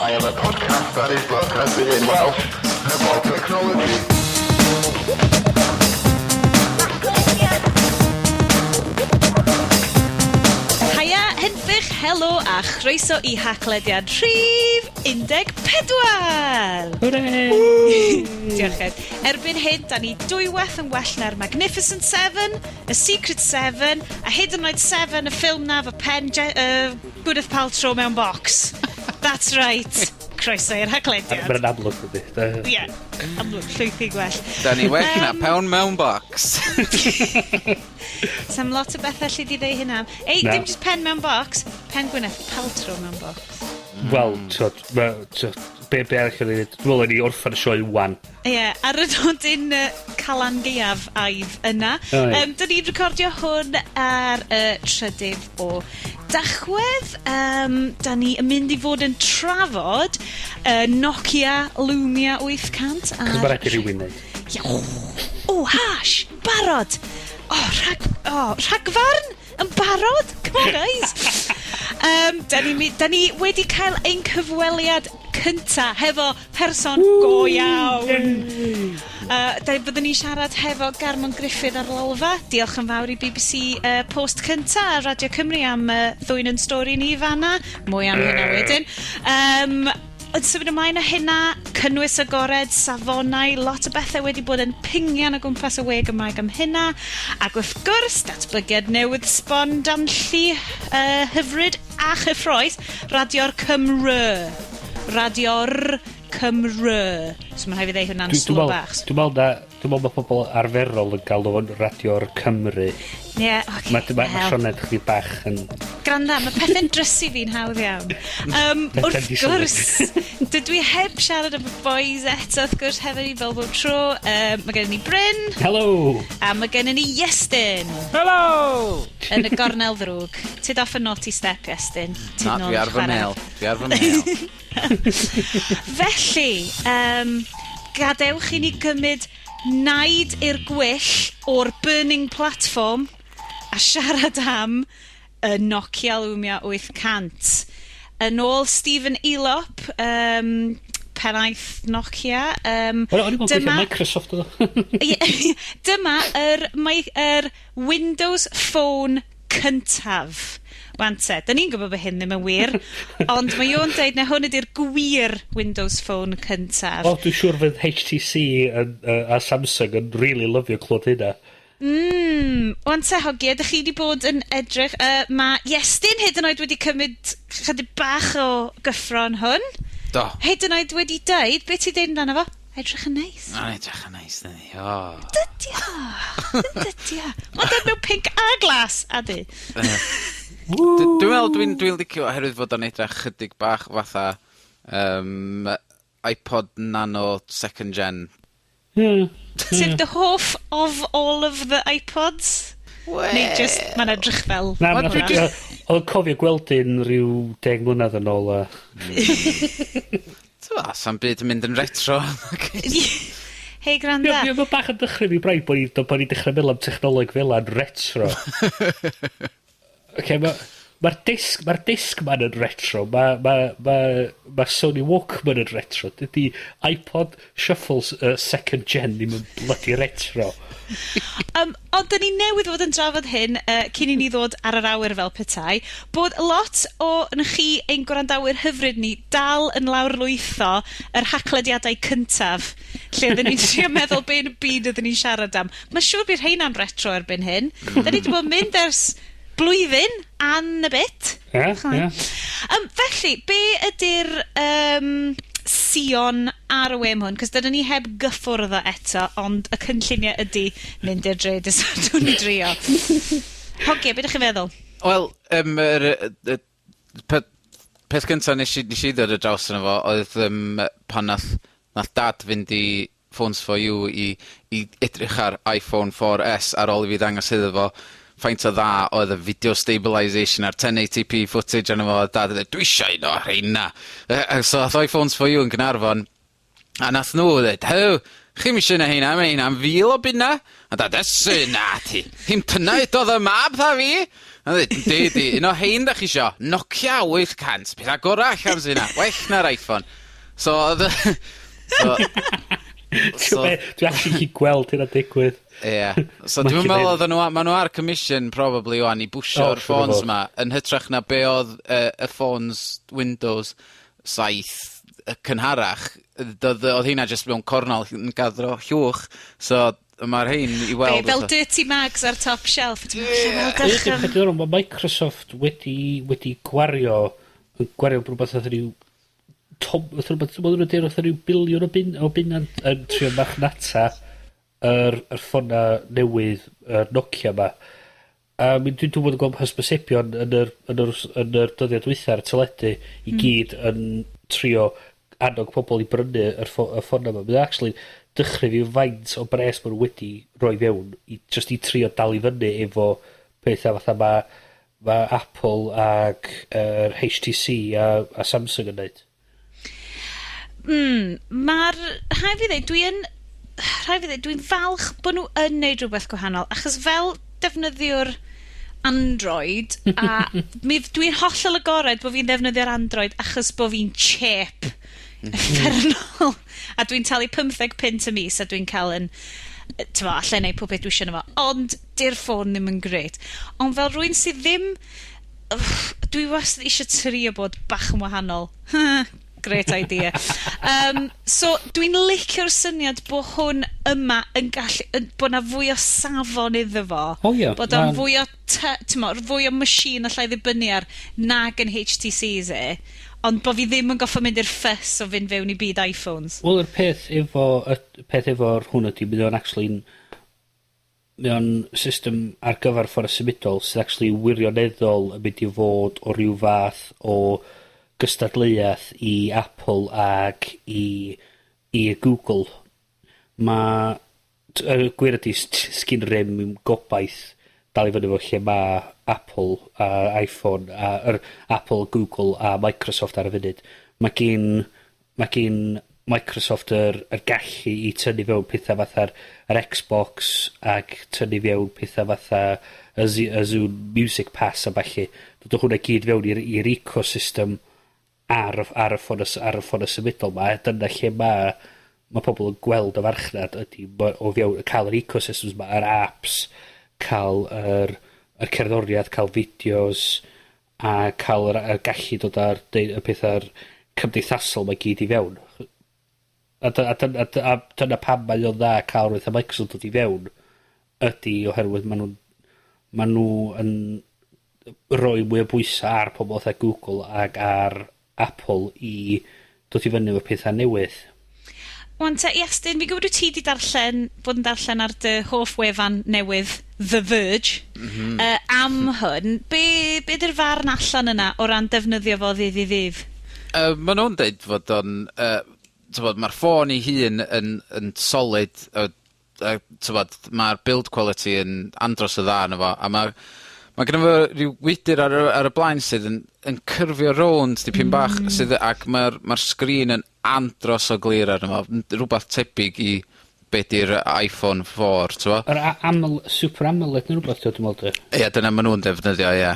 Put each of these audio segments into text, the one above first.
I am a podcast that is broadcasted in Welsh about technology. Haia, henffych, helo a chroeso i Haclediad rhif 14! Hwre! Diolch Ed. Erbyn hyn, da ni dwywaith yn well na'r Magnificent Seven, y Secret Seven, a hyd yn oed Seven, y ffilm na fo pen Je- uh, Gwyneth Paltrow mewn box. That's right. Croeso i'r Haclediad. Mae'n amlwg ydy. Ie, yeah, amlwg, llwythi gwell. Da ni well na pound mewn box. Sam lot o bethau lle di ddeud hynna. Ei, Na. dim just pen mewn box, pen Gwyneth Paltrow mewn box. Wel, t'od, ma' t'od, be arall o'n i neud? Dwi me'wl o'n i orffen y sioe ŵan. Ie, yeah, ar y nodyn Calan Gaeaf aidd yna. O, ie. Dyn ni'n recordio hwn ar y trydydd o Dachwedd. Da ni yn mynd i fod yn trafod Nokia Lumia 800. Cos ma' raid i rywun neud. Ie. O, o, hash! Barod! O, rhag, o, rhagfarn? Yn barod? Come on, guys! Da ni wedi cael ein cyfweliad cynta hefo person go iawn. Da, byddwn ni'n siarad hefo Garmon Griffith ar Lolfa. Diolch yn fawr i BBC Post Cynta a Radio Cymru am ddwyn yn stori ni fanna. Mwy am hynna wedyn. Ond symud ymlaen o hynna, cynnwys agored, safonau, lot o bethau wedi bod yn pingian o gwmpas y we Gymraeg am hynna. Ac wrth gwrs, datblygiad newydd sbon danlli hyfryd a chyffrous, Radio'r Cymru. Radio'r Cymru. So mae'n rhaid fi ddeud hwnna'n Dwi slow bach. Dwi'n me'wl ma' pobol arferol yn galw fo'n Radio'r Cymru. Ie, yeah, okay. Ma' Wel. Sioned chydig bach yn... Granda, mae pethau'n drysu fi'n hawdd iawn. Wrth Dyna di sylwi. gwrs, dydw i heb siarad am y boys eto, wrth gwrs, hefo ni fel bob tro. Mae gennym ni Bryn. Hello! A mae gennym ni Iestyn. Hello! Yn y gornel ddrwg. Tyd off y naughty step, Iestyn. Tyd Na, nôl dwi i ar fy chwarae. mel. Dwi ar fy mel. Felly, gadewch i ni gymryd naid i'r gwyll o'r burning platform a siarad am y Nokia Lumia 800. Yn ôl Stephen Elop, pennaeth Nokia, O'n i'n meddwl gweithio dyma Microsoft oedd o. Ie, dyma yr, mae, yr Windows Phone cyntaf. Wan te, da ni'n gwybod bod hyn ddim yn wir, ond mae o'n deud na hwn ydy'r gwir Windows Phone cyntaf. O, dwi'n siŵr fydd HTC a Samsung yn really lyfio clywed hynna. Wan te, hogie, ydych chi wedi bod yn edrych, mae Iestyn hyd yn oed wedi cymryd chydig bach o gyffro yn hwn. Do. Hyd yn oed wedi deud, beth ti'n deud amdano fo? Edrych yn neis. Mae'n edrych yn neis, dydi. O. Dydy o. Dydy o. Ond yn mewn pink a glas, a di. Dwi'n meddwl dwi'n licio oherwydd fod o'n edrych chydig bach fatha iPod Nano second gen. Sef dy hoff of all of the iPods? Well. Neu just, mae'n edrych fel... Na, Wel, ma' Oedd yn cofio gweld un rhyw 10 mlynedd yn ôl. A... T'mo, sa'm byd yn mynd yn retro. Hei, granda. Ie, mae bach yn dychryn fi braidd bod ni dechrau meddwl am technoleg fel yn retro. Oce, mae'r disc, mae'r Discman yn retro, mae ma, ma, ma Sony Walkman yn retro. Dydy iPod Shuffles second gen ddim yn bloody retro. Ond dyn ni newydd fod yn drafod hyn cyn i ni ddod ar yr awyr fel petai, bod lot o yn chi ein gwrandawyr hyfryd ni dal yn lawrlwytho yr haclediadau cyntaf, lle oedden ni'n trio meddwl be yn y byd oedden ni'n siarad am. Mae'n siŵr bydd rheina'n retro erbyn hyn. Da ni wedi bod yn mynd ers blwyddyn and a bit. Ie. Felly, be ydy'r sïon ar y we am hwn? Cos dydyn ni heb gyffwrdd o eto, ond y cynlluniau ydy mynd i'r dre dy Sadwrn i drio. Hogie, be ydych chi'n feddwl? Wel, yr, y, y, peth cyntaf nes i ddod ar draws yno fo oedd pan nath dad fynd i Phones for You i edrych ar iPhone 4S ar ôl i fi ddangos iddo fo faint o dda oedd y video stabilisation a'r 1080p footage arno fo, a dad yn dweud, "Dwi isio un o rheina." So ath o i Phones for You yn Gaernarfon, a nath nhw dweud, "How, Chi'm isio un o heina, ma' heina'n fil o bunna. A dad, Esu, na ti. Ddim dyna udodd y mab 'tha fi. A ddeud, yndi, yndi, un o hein 'dach chi isio. Nokia 800, petha gora allan sy 'na, well na'r Iphone. So odd y so so Dwi actually gallu gweld hynna'n digwydd. Ie. So dwi'm yn meddwl odden nw a- ma' nw ar commission probably ŵan i bwshio'r ffôns 'ma yn hytrach na be' odd yy y ffôns Windows 7 yy cynharach yy do'dd yy odd heina jyst mewn cornol yn gadro llwch, so ma'r rhein i weld... Be', fel dirty mags ar top shelf? Ti'n mynd, Ie. Be' 'di peth ma' Microsoft wedi wedi gwario yn gwario rhywbeth fath ryw tom- fath rwbeth ma' nw deud fatha ryw biliwn o bun- o bunnoedd yn trio marchnata yr yr ffona newydd, yr Nokia 'ma. A mi dwi dwi bod yn gweld hysbysebion yn yr yn yr wths yn yr dyddia' dwytha ar teledu i gyd yn trio annog pobol i brynu yr ffo- y ffona' 'ma. Mae o actually dychryn fi faint o bres ma' nw wedi roi fewn i jyst i trio dal i fyny efo petha fatha ma' ma' Apple ag yr HTC a a Samsung yn neud. Ma'r, rhaid fi ddeud, dwi yn, rhaid fi ddeud, dwi'n falch bo' nw yn neud rhywbeth gwahanol, achos fel defnyddiwr Android, a mi f-, dwi'n hollol agored bo' fi'n defnyddio'r Android achos bo' fi'n chêp uffernol, a dwi'n talu pymtheg punt y mis a dwi'n ca'l 'yn, t'mo', allai neud pob peth dwi isio arno fo, ond 'di'r ffôn ddim yn grêt. Ond fel rywun sydd ddim, dwi wastad isio trio bod bach yn wahanol. Great idea. So dwi'n licio'r syniad bo' hwn yma yn gallu, yn, bo' 'na fwy o safon iddo fo. O ie, Bod o'n ma'n fwy o t'mo', fwy o machine allai ddibynnu ar nag yn H T Cs e, ond bo' fi ddim yn goffo mynd i'r fuss o fynd fewn i byd iPhones. Wel, yr peth efo, y peth efo'r hwn ydi, mae o'n actually'n, mae o'n system ar gyfer ffordd symudol sydd actually wirioneddol yn mynd i fod o ryw fath o gystadleuaeth i Apple ag i Google. Ma' y gwir ydi sgin rem gobaith dal i fyny efo lle ma' Apple a iPhone a yr Apple, Google a Microsoft ar y funud. Ma' gin Microsoft yr gallu i tynnu fewn petha fatha'r yr Xbox ag tynnu fewn petha fatha y y Zune Music Pass a ballu. Dod o hwnna gyd fewn i'r ecosystem ar y ffôn ar y ffôn y symudol 'ma, a dyna lle ma' pobol yn gweld y farchnad ydi o fewn ca'l yr ecosystems 'ma, yr apps, ca'l yr cerddoriaeth, ca'l fideos, a ca'l yr gallu dod â'r y petha'r cymdeithasol 'ma gyd i fewn. A dyna pam mae o'n dda ca'l rywbeth Microsoft dod i fewn, ydi oherwydd ma' nw yn roi mwy o bwysa ar pobol fatha Google ag ar Apple i dod i fyny efo petha newydd. Wan te, Iestyn, fi'n gwybod wyt ti 'di bod yn darllen ar dy hoff wefan newydd, The Verge, am hwn. Be 'di'r farn allan yna o ran defnyddio fo ddydd i ddydd? Ma' nhw'n deud fod o'n t'mod, ma'r ffôn ei hun yn solid, t'mod, ma'r build quality yn andros o dda arno fo, a ma' gynno fo ryw wydyr ar y blaen sydd yn cyrfio rownd dipyn bach, ac ma'r sgrin yn andros o glir arno fo, rwbath tebyg i be' 'di'r iPhone 4, t'mo'? Yr Super AMOLED neu rwbath, dwi'n meddwl, 'di? Ie, dyna ma' nhw'n defnyddio, ie.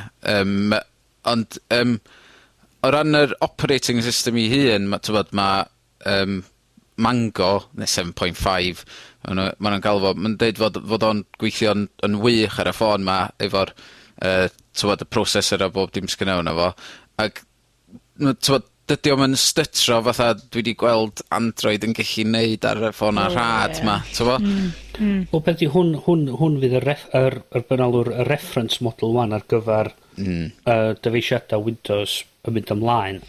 Ond, o ran yr operating system 'i hun, ma', t'mod, ma', Mango, neu 7.5, ma' nw'n galw fo, ma'n deud fod o'n gweithio'n yn wych ar y ffôn 'ma, efo'r t'mod, y processor a bob dim sgynna fo fo, ac t'mod, dydi o'm yn stytro fatha dwi 'di gweld Android yn gallu neud ar y ffôna rhad 'ma, t'mo'? Wel, beth 'di hwn, hwn, hwn fydd y ref-, yr, yr benalwr, y reference model 'wan ar gyfer dyfeisiadau Windows yn mynd ymlaen.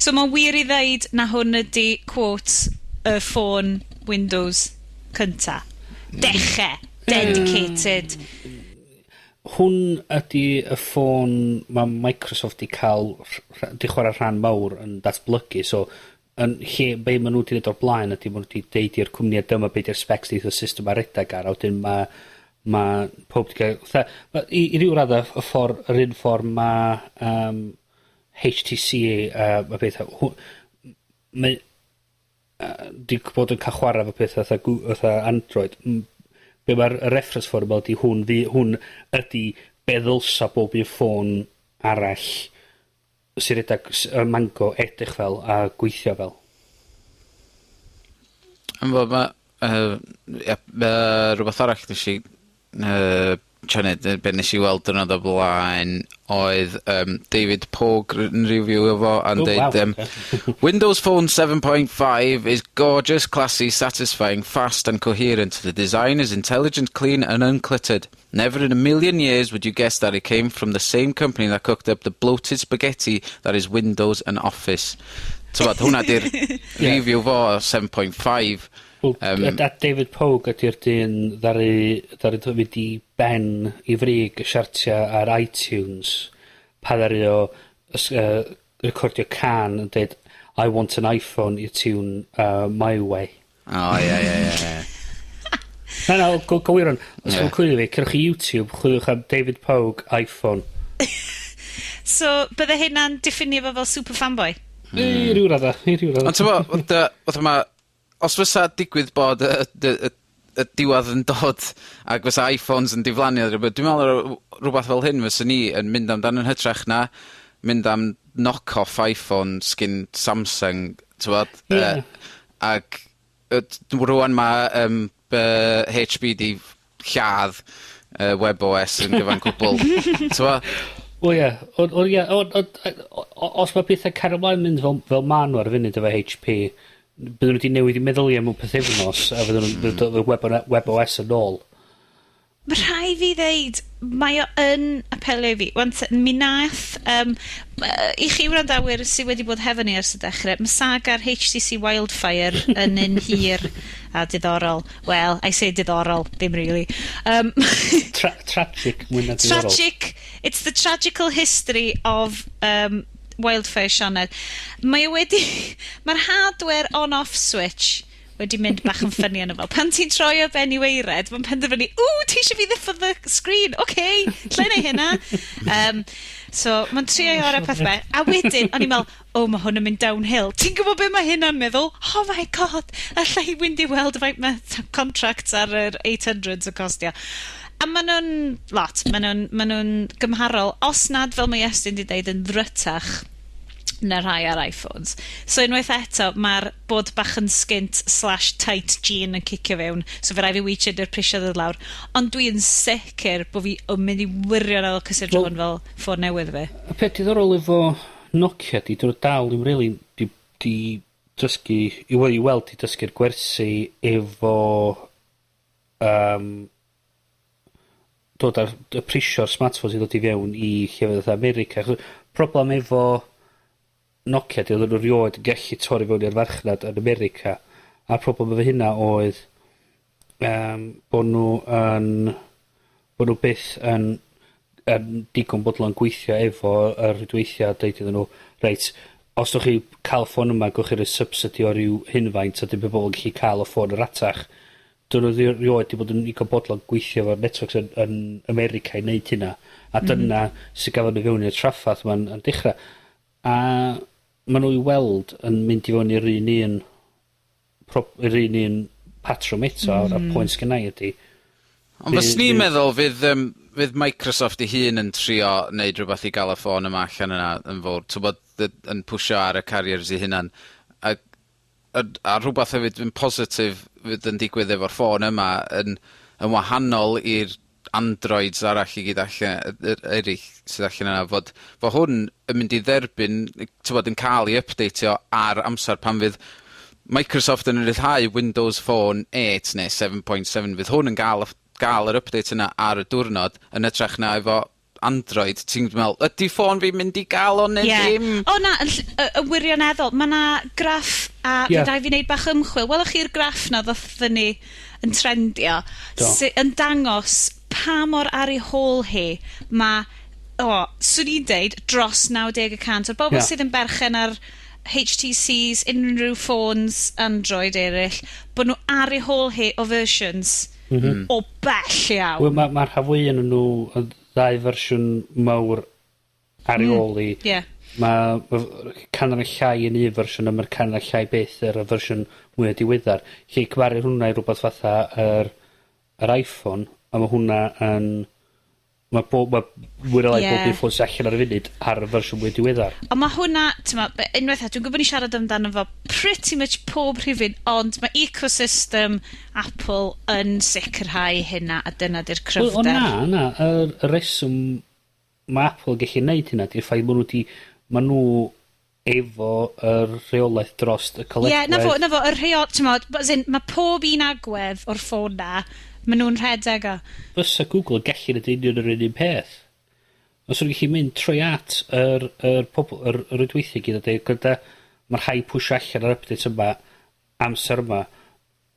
So mae'n wir i ddeud na hwn ydi, quote, y ffôn Windows cynta. Deche, dedicated. Hwn ydi y ffôn ma' Microsoft 'di ca'l 'di chwarae rhan mawr yn datblygu, so yn lle be' ma' nw 'di neud o'r blaen ydi ma' nw 'di deud i'r cwmnia dyma be' 'di'r specs neith y system ar redag ar, a wedyn ma' powb 'di ca'l fatha, ma' i ryw radda y ffor, yr un ffor ma' HTC a ma' petha hw-, mae 'di bod yn ca'l chwara efo petha fatha fatha Android, be' ma'r y reference phone yn me'wl 'di hwn hwn ydi be' ddylsa bob un ffôn arall sy'n redag Mango edrych fel a gweithio fel. Yndw ma' ie, rwbath arall nesh i trio neud, be' nesh i weld diwrnod o blaen oedd David Pogue yn review fo a'n deud "Windows Phone 7.5 is gorgeous, classy, satisfying, fast and coherent. The design is intelligent, clean and uncluttered. Never in a million years would you guess that it came from the same company that cooked up the bloated spaghetti that is Windows and Office." T'mod, hwnna 'di'r review fo o 7.5. Wel, a David Pogue ydi'r dyn ddaru mynd i ben i frig y siartia ar iTunes pan ddaru o recordio cân yn deud "I want an iPhone" i'r tiwn My Way. O ie. Na, na, go wir rŵan. Os chi'n coelio fi, cerwch i YouTube, chwiliwch am David Pogue iPhone. So, bydde hynna'n diffinio fo fel super fanboy? I ryw radda, i ryw radda. Ond t'mo', fatha ma', os fysa digwydd bod y diwadd yn dod ag fysa iPhones yn diflannu a rwbeth, dwi'n me'wl rwbath fel hyn fyswn i yn mynd amdan yn hytrach na mynd am knock-off iPhone sgin Samsung, t'mod? Ie. Ag rŵan ma' HP 'di lladd WebOS yn gyfan gwbwl. T'mo'? Wel ie, ond ie, ond os ma' petha'n cario mlaen mynd fel ma' nw ar y funud efo HP, bydden nw 'di newid 'u meddylia mewn pythefnos a fydden nw'n fydd y WebOS yn ôl. Ma' rhai' fi ddeud, mae o yn apelio i fi. 'Wan 'te, mi nath, i chi wrandawyr sydd wedi bod hefo ni ers y dechrau, ma' saga'r HTC Wildfire yn un hir a diddorol. Well, I say diddorol, dim really. Tragic mwy na diddorol. Tragic, it's the tragical history of Wildfire Sioned. Mae o wedi, mae'r hardware on-off switch wedi mynd bach yn funny yno fo. Pan ti'n troi o ben i waered, mae'n penderfynu, "Ww, ti eisiau fi ddiffodd y screen? Oce, lle neu hynna?" So, mae'n trio i orau peth be. A wedyn, o'n i'n meddwl, "O, mae hwn yn mynd downhill." Ti'n gwybod be mae hynna'n meddwl? Oh my God, alla i fynd i weld faint mae contracts ar yr 800s yn costio. A maen nhw'n lot, maen nhw'n gymharol, os nad fel mae Iestyn 'di deud yn ddrytach na rhai ar iPhones. So unwaith eto, mae'r bod bach yn skint/tight jean yn cicio fewn, so fe rai fi weithio i'r prisiau ddod lawr. Ond dwi yn sicr bod fi yn mynd i wirioneddol cysidro Wel hwn fel ffôn newydd fi. Y peth diddorol efo Nokia 'di dyn nw dal ddim rili 'di dysgu i weld 'di dysgu'r gwersi efo dod ar y prisio'r smartphones i ddod i fewn i llefydd fatha America. Achos problem efo Nokia 'di oedden nw rioed yn gallu torri fewn i'r farchnad yn America, a'r problem efo hynna oedd bo' nw byth yn digon bodlon gweithio efo y rhwydweithia' a deud iddyn nw, "Reit, os ddwch chi ca'l ffôn yma, gewch chi roi subsidy o ryw hunfaint a dim bobol yn gallu ca'l y ffôn yn ratach." Dyn nw rioed 'di bod yn digon bodlon gweithio efo'r networks yn America i neud hynna. A dyna sy gafon nw fewn i'r traffath ma'n yn dechra. A ma' nw i weld yn mynd i fewn i'r un un patrwm eto. A'r pwynt sgynnai ydi Ond fyswn i'n meddwl fydd Microsoft 'i hun yn trio neud rhywbeth i ga'l y ffôn yma allan yna yn fowr, t'wbod, yn pwsio ar y carriers 'u hunan. A rhwbath hefyd yn positif fydd yn digwydd efo'r ffôn yma yn wahanol i'r Androids arall i gyd allan, yr erill sydd allan yna, fod hwn yn mynd i dderbyn, t'mod, yn ca'l 'i updateio ar amser pan fydd Microsoft yn ryddhau Windows Phone 8 neu 7.7, fydd hwn yn ga'l yr update yna ar y diwrnod yn hytrach na efo Android, ti'n meddwl, "Ydy ffôn fi'n mynd i ga'l o neu ddim?" O na, yn wirioneddol, mae 'na graff a yeah. Rhaid fi wneud bach ymchwil. Welwch chi'r graff na ddoth fyny yn trendio, Do. yn dangos pa mor ar ei hôl hi mae, o, swn i'n deud, dros 90% o'r bobl sydd yn berchen ar HTCs, unrhyw ffôns Android eraill, bod nhw ar ei hôl hi o versions o bell iawn. Wel, ma rhan fwya ohonyn nhw yn ddau fersiwn mawr ar ei ôl i. Ma' ma' canran llai yn un fersiwn a ma'r canran llai byth ar y fersiwn mwya diweddar. 'Lly cymaru hwnna i rwbath fatha yr yr Iphone, a ma' hwnna yn, ma' bob, ma' mwy ne' lai... Bob un ffôn sy allan ar y funud ar y fersiwn mwy diweddar. Ond ma' hwnna, t'mo', unwaith eto, dwi'n gwybod ni siarad amdano fo pretty much pob rhifyn, ond ma' ecosystem Apple yn sicrhau hynna, a dyna 'di'r Wel, o cryfder. Na, na, yr reswm ma' Apple yn gallu neud hynna 'di'r ffaith ma' nw 'di, ma' nw efo yr rheolaeth drost y Ie, caledwedd. 'na fo, 'na fo, y rheol, t'mod, as in, ma' pob un agwedd o'r ffôn 'na, ma' nhw'n rhedeg o. Fysa Google yn gallu neud union yr un un peth. Os nhw'n gallu mynd trwy at yr pobl, yr rwydweithio gyd a deud, gyda, mae rhai pwsio allan yr update yma, amser yma,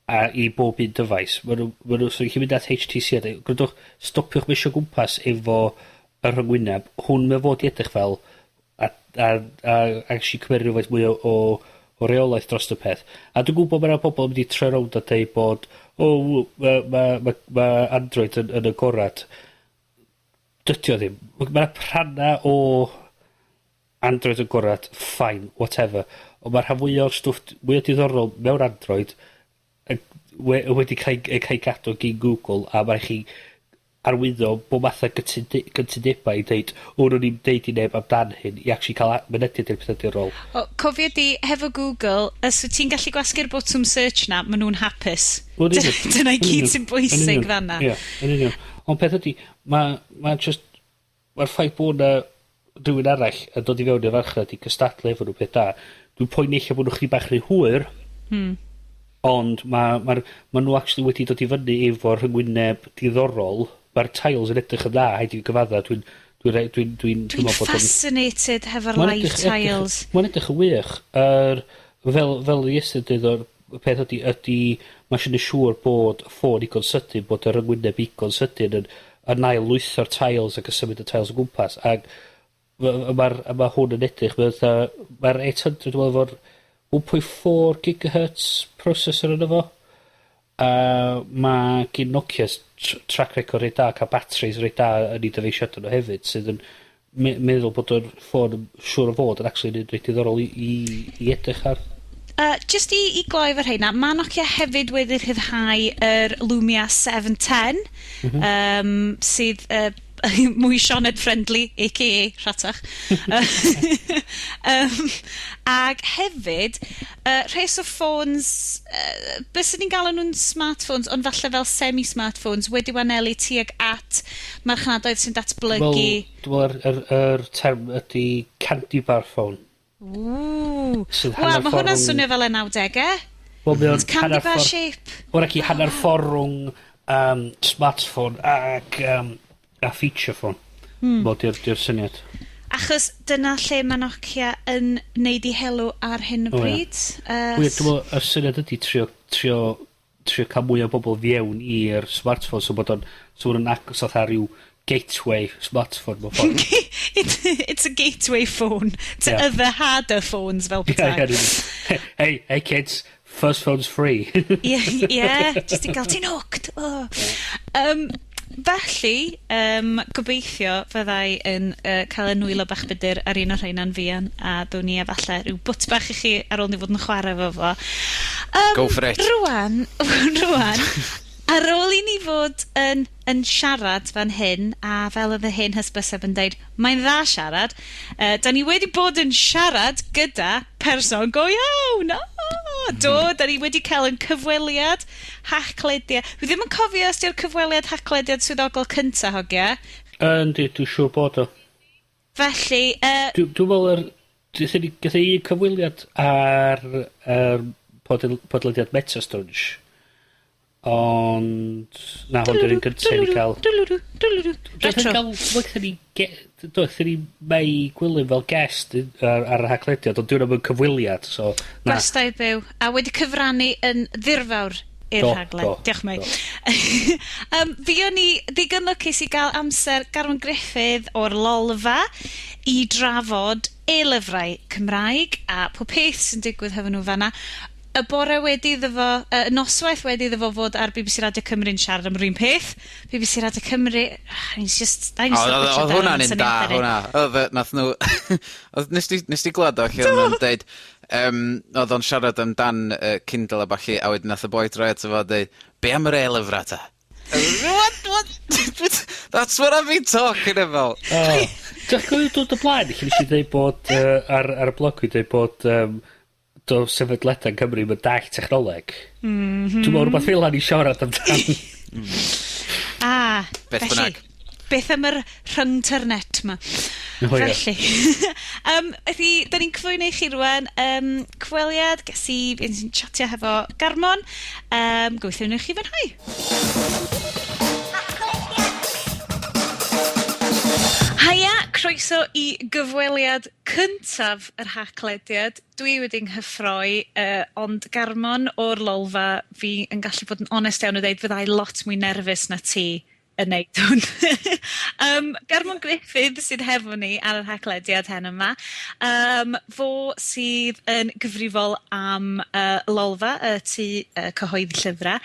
a i bob un dyfais. Ma' nhw, so nhw'n gallu mynd at HTC a deud, "Gwrandwch, stopiwch mesio gwmpas efo y rhyngwyneb, hwn mae fod i edrych fel," a actually cymryd rhywfaint mwy o reolaeth dros y peth. A dwi'n gwybod bod yna pobl yn mynd i troi rownd a deud bod, "O, w, ma' ma' ma' ma' Android yn agorad." Dydy o ddim. Ma' 'na rhanna o Android agorad, fine, whatever. Ond mae'r rhan fwya o'r stwff mwya diddorol mewn Android wedi cael ei gadw gin Google, a mae chi arwyddo bob math o gytundebau i deud, "O, nhw'n ni'n deud i neb amdan hyn," i actually cael mynediad i'r pethau diddorol. O, cofio di, hefo Google, os wyt ti'n gallu gwasgu'r botwm search na, ma' nhw'n hapus. Wel, yn union. Dyna i Yn gyd union. sy'n Yn bwysig union. fan'na. Ie, yn union. Ond peth ydi, ma just, mae'r ffaith bod 'na rhywun arall yn dod i fewn i'r farchnad i cystadlu efo nhw peth da. Dwi'n poeni ella bod nhw chdi bach rhy hwyr. Ond ma nhw actually wedi dod i fyny efo rhyngwyneb diddorol. Mae'r tiles yn edrych yn dda, haid i fi gyfadda. Dwi'n Dwi'n teimlo bod o'n fascinated hefo'r Ma'n live tiles. Mae'n edrych yn wych. Fel i Esther dweud o'r peth ydy mae eisiau neud siŵr bod y ffôn igon sydyn, bod yr yngwyneb igon sydyn yn ail lwytho'r tiles ac yn symud y tiles o gwmpas. Ac ma' hwn yn edrych, mae'r 800 dwi'n meddwl efo'r 1.4 gigahertz processor yno fo. A ma' gin Nokia track record reit da, cael batteries reit da yn ei dyfeisiadau nhw hefyd, sydd yn meddwl bod yr ffôn yn siŵr o fod yn actually yn reit diddorol i edrych ar. Just i gloi efo rheina, mae Nokia hefyd wedi rhyddhau yr Lumia 710, sydd mwy Sioned friendly, a.k.a. rhatach. Ag hefyd, rhes o ffôns, byswn ni'n galw nhw'n smartphones, ond falle fel semi-smartphones, wedi wanelu tuag at marchnadoedd sy'n datblygu. Wel, dwi'n meddwl yr term ydy candy bar phone. Ww. Sydd Wel, hanner mae hwnna'n ffordd swnio fel y 90au. Wel, mae o'n It's candy hanner bar ffordd shape. Wel, ac i hanner ffordd rhwng smartphone ac a feature phone. Wel, di'r syniad. Achos dyna lle mae Nokia yn neud i helw ar hyn o O, ie. bryd. Wir, dwi'n meddwl, y syniad ydy trio cael mwy o bobl fewn i'r smartphone, so bod o'n agos fatha rhyw gateway smartphone mewn ffordd. It's a gateway phone to other harder phones fel petai. Ie. Hey, hey kids, first phone's free. Ie, just i gael ti'n hooked. Oh. Felly, gobeithio fyddai yn cael y nwylo bach budur ar un o'r rheina'n fuan, a down ni efallai rhyw bwt bach i chi ar ôl ni fod yn chwarae efo fo. Go for it. Rwan, ar ôl i ni fod yn siarad fan hyn, a fel oedd y hen hysbyseb yn deud, mae'n dda siarad, da ni wedi bod yn siarad gyda person go iawn. Oh, do, da ni wedi cael yn cyfweliad Haclediad. Dwi ddim yn cofio os di'r cyfweliad Haclediad swyddogol cynta, hogia. Yndi, dwi'n siŵr bod o. Felly, Dwi'n meddwl gathon ni un cyfweliad ar yr podlediad Metastunch. Ond, na, hwn di'r un gyntaf i ni cael. Dwlwrw, dwlwrw. Retro. Gael, gathon ni, do, gathon ni Mei Gwilym fel guest ar y Haclediad, ond dwi'n am cyfweliad, so, na. Gwestai byw, a wedi cyfrannu yn ddirfawr i'r Do, rhaglen. do, Diolch, Mei. Fuon ni ddigon lwcus i gael amser Garwen Griffith o'r Lolfa i drafod e-lyfrau Cymraeg a pob peth sy'n digwydd hefo nhw fanna. Y bore wedi iddo fo, noswaith wedi iddo fo fod ar BBC Radio Cymru'n siarad am yr un peth. BBC Radio Cymru, it's just... I'm O, oedd hwnna'n un da, hwnna. Oedd, nath nhw... Oedd, nes di glwad o lle o'n nhw'n deud, oedd o'n siarad amdan Kindle a ballu, a wedyn nath y boi droi ato fo a deud, "Be am yr e-lyfrau ta?" What? What? That's what I've been talking about. Oh. Dwi'n cofio dod o blaen, lle nes i dweud bod, ar y blog i dweud bod do sefydliadau yn Cymru yn dallt technoleg. Dwi'n meddwl rhywbeth fel 'na ni siarad amdan. Ah, Beth felly, bynnag. Beth am yr rhyngternet ma? O, ie. Felly, ydi, da ni'n cyflwyno i chi rwan cyfweliad ges i, fi'n sy'n chatio hefo Garmon. Gobeithio wnewch chi fwynhau. Haia, croeso i gyfweliad cyntaf yr Haclediad. Dwi wedi nghyffroi, ond Garmon o'r Lolfa, fi yn gallu bod yn onest iawn o ddeud fyddai lot mwy nerfus na ti yn neud hwn. Garmon Griffith sydd hefo ni ar yr Haclediad heno yma. Fo sydd yn gyfrifol am Lolfa, y tŷ cyhoeddi llyfrau.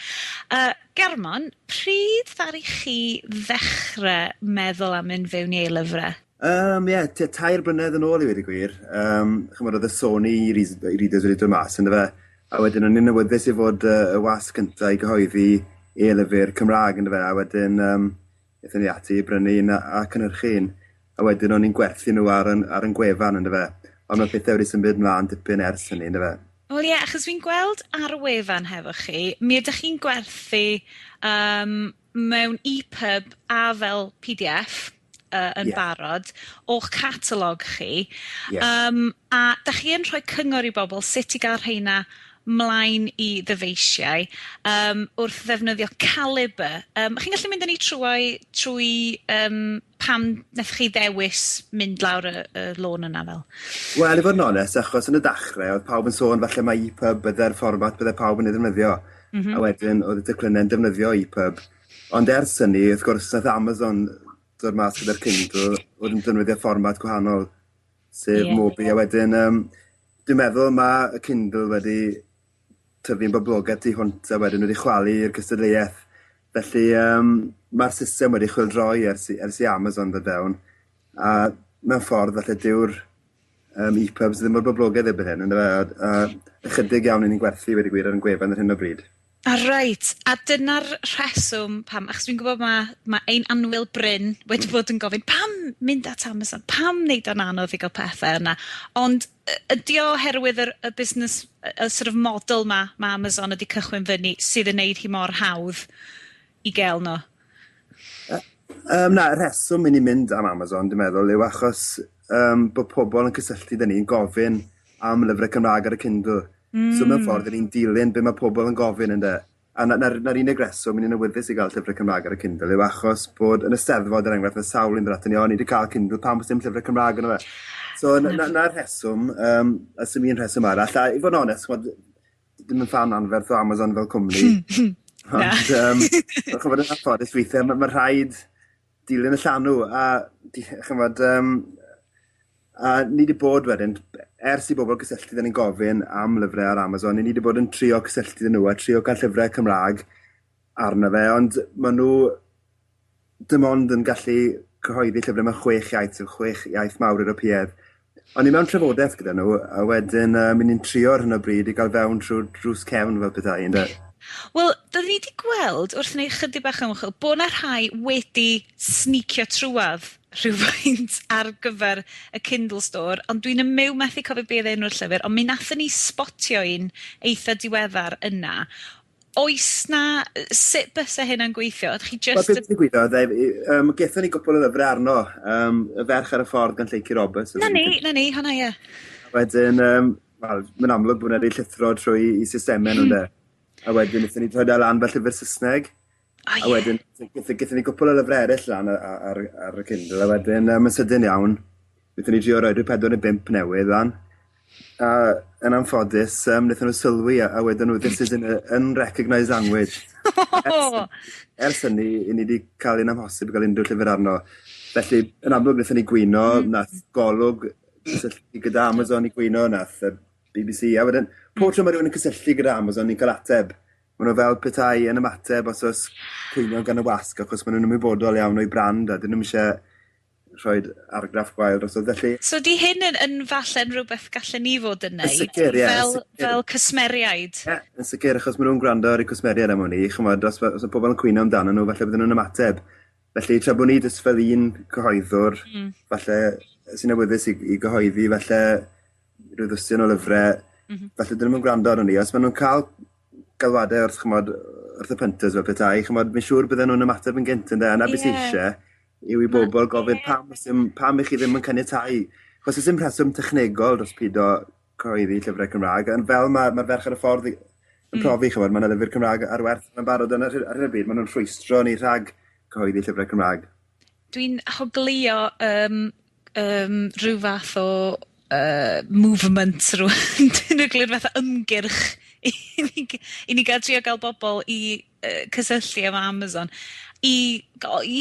Garmon, pryd ddaru chi ddechrau meddwl am mynd fewn i e-lyfrau? Ie, yeah, tua 3 blynedd yn ôl i weud y gwir. Chymod, oedd y Sony e-readers wedi dod mas, yndyfe? A wedyn o'n i'n awyddus i fod y wasg cyntaf i gyhoeddi e-lyfr Cymraeg, yndyfe? A wedyn aethon ni ati i brynu un a cynhyrchu un. A wedyn o'n i'n gwerthu nhw ar yn gwefan, yndyfe? Ond mae pethau wedi symud mlaen dipyn ers hynny, yndyfe? Wel ie, achos fi'n gweld ar y wefan hefo chi, mi ydych chi'n gwerthu mewn EPUB a fel PDF yn barod o'ch catalog chi. A da chi yn rhoi cyngor i bobl sut i gael rheina mlaen i ddyfeisiau wrth ddefnyddio Calibre. Chi'n gallu mynd â ni trwy pam nath chi ddewis mynd lawr y lôn yna fel? Wel, i fod yn onest, achos yn y dechrau, oedd pawb yn sôn falle mae EPUB bydde'r fformat bydde pawb yn ei ddefnyddio. A wedyn oedd y teclynnau'n defnyddio EPUB. Ond ers hynny, wrth gwrs, nath Amazon dod mas gyda'r Kindle, oedd yn defnyddio fformat gwahanol, sef Mobi. A wedyn, dwi'n meddwl mae y Kindle wedi tyfu'n boblogaidd tu hwnt a wedyn wedi chwalu'r cystadleuaeth. Felly mae'r system wedi chwyldroi ers i Amazon ddod fewn. A mewn ffordd, falle dyw'r EPUBs ddim mor boblogaidd erbyn hyn, yndyfe? A ychydig iawn i ni'n gwerthu wedi gwir ar yn gwefan ar hyn o bryd. A reit, a dyna'r rheswm pam, achos dwi'n gwybod ma ein annwyl Bryn wedi bod yn gofyn, pam mynd at Amazon, pam wneud o'n anodd i gael pethau yna? Ond ydy o oherwydd y busnes, y sort of model ma Amazon wedi cychwyn fyny sydd yn neud hi mor hawdd i gael nhw? Na, y rheswm i ni mynd am Amazon, dwi'n meddwl, yw achos bod pobl yn cysylltu 'da ni yn gofyn am lyfrau Cymraeg ar y Kindle. So mewn ffordd, 'dan ni'n dilyn be mae pobl yn gofyn, ynde. A 'na'r unig reswm i ni'n awyddus i gael llyfrau Cymraeg ar y Kindle yw achos bod yn y Steddfod, er enghraifft, mae sawl un dod aton ni, "O, ni wedi cael Kindle, pam oes dim llyfrau Cymraeg yno fe?" So 'na'r rheswm, a sy'm un rheswm arall. A i fod yn onest, ch'mod, dim yn ffan anferth o Amazon fel cwmni. Ond, ch'mod, yn anffodus weithiau, ma rhaid dilyn y llanw a ch'mod, a ni wedi bod wedyn, ers i bobl gysylltu 'da ni'n gofyn am lyfrau ar Amazon, ni wedi bod yn trio cysylltu 'da nhw a trio cael llyfrau Cymraeg arno fe, ond maen nhw dim ond yn gallu cyhoeddi llyfrau mewn chwech iaith, sef chwech iaith mawr Ewropeaidd. O'n i mewn trafodaeth gyda nhw, a wedyn mi ni'n trio ar hyn o bryd i gael fewn trwy'r drws cefn fel petai, ynde? Wel, doeddwn ni wedi gweld wrth wneud chydig bach o ymchwil bod 'na rhai wedi sneakio trwadd rhywfaint ar gyfer y Kindle Store, ond dwi'n ymyw methu cofio be oedd enw'r llyfr, ond mi nathon ni spotio un eitha diweddar yna. Oes na, sut bysa hynna'n gweithio? Ydych chi Wel, just beth sy'n digwyddodd, gethon ni gwpl o lyfrau arno, Y Ferch ar y Ffordd gan Lleucu Roberts. Na ni, hwnna ie. Wedyn, wel, mae'n amlwg bod wedi llithro trwy i systemau nhw, ynde. A wedyn wnaethon ni rhoi e lan fel llyfr Saesneg. O, A wedyn, gethon ni gwpl o lyfrau eraill lan ar y Kindle, a wedyn, yn sydyn iawn, wnaethon ni drio rhoi rhyw pedwar neu bump newydd lan. A yn anffodus, wnaethon nhw sylwi a wedyn nhw, "This is in a unrecognised language." Ers hynny, i ni wedi cael un amhosib i gael unrhyw llyfr arno. Felly, yn amlwg, wnaethon ni gwyno, nath Golwg gysylltu gyda Amazon i gwyno, nath y BBC, a wedyn, pob tro mae rhywun yn cysylltu gyda Amazon, ni'n cael ateb. Maen nhw fel petai yn ymateb os oes cwynion gan y wasg, achos maen nhw'n ymwybodol iawn o'i brand, a dyn nhw'm isie rhoi argraff gwael drosodd. Felly... So 'di hyn yn yn falle'n rhywbeth gallen ni fod yn neud? Yn sicr, ie. Fel, fel cwsmeriaid? Ie, yn sicr, achos maen nhw'n gwrando ar eu cwsmeriaid am wn i, ch'mod, os ma' pobl yn cwyno amdano nhw, falle bydden nhw'n ymateb. Felly, tra bod ni jyst fel un cyhoeddwr, falle sy'n awyddus i gyhoeddi, falle rhyw ddwsin o lyfrau, falle dyn nhw'm yn gwrando arnon ni. Os maen nhw'n cael galwadau wrth, ch'mod, wrth y punters fel petai, ch'mod, fi'n siŵr bydden nhw'n ymateb yn gynt ynde, a 'na beth sy isie, yw i bobl gofyn pam os dim, pam 'ych chi ddim yn caniatáu? Achos oes dim rheswm technegol dros pido cyhoeddi llyfrau Cymraeg, ond fel mae'r ma ferch ar y ffordd yn profi, ch'mod, ma' 'na lyfr Cymraeg ar werth yn barod, ond ar hyn o bryd ma' nhw'n rhwystro ni rhag cyhoeddi llyfrau Cymraeg. Dwi'n hogleuo yym rhyw fath o movement rŵan. Dwi'n egluro fatha ymgyrch i ni gael trio gael bobl i cysylltu efo Amazon i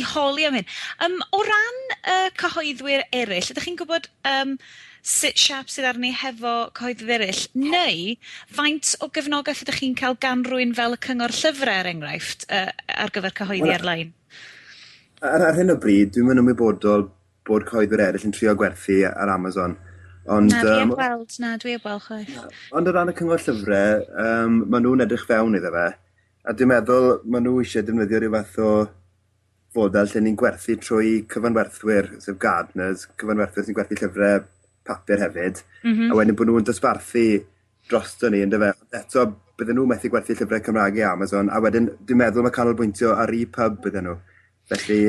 holi am hyn. O ran y cyhoeddwyr eraill, ydych chi'n gwybod sut siâp sydd arni hefo cyhoeddwyr eraill, neu faint o gefnogaeth ydych chi'n cael gan rywun fel y Cyngor Llyfrau, er enghraifft, ar gyfer cyhoeddi ar-lein? Ar hyn o bryd, dwi'm yn ymwybodol bod cyhoeddwyr eraill yn trio gwerthu ar Amazon. Ond, na, dwi heb weld, na, dwi heb weld chwaith. Ond o ran y Cyngor Llyfrau, maen nhw'n edrych fewn iddo fe, a dwi'n meddwl maen nhw eisiau defnyddio rhyw fath o fodel lle ni'n gwerthu trwy cyfanwerthwyr, sef Gardners, cyfanwerthwyr sy'n gwerthu llyfrau papur hefyd, a wedyn bod nhw'n dosbarthu drosto ni, yndyfe? Eto, bydden nhw methu gwerthu llyfrau Cymraeg i Amazon, a wedyn dwi'n meddwl mae canolbwyntio ar e-pub bydden nhw. Felly,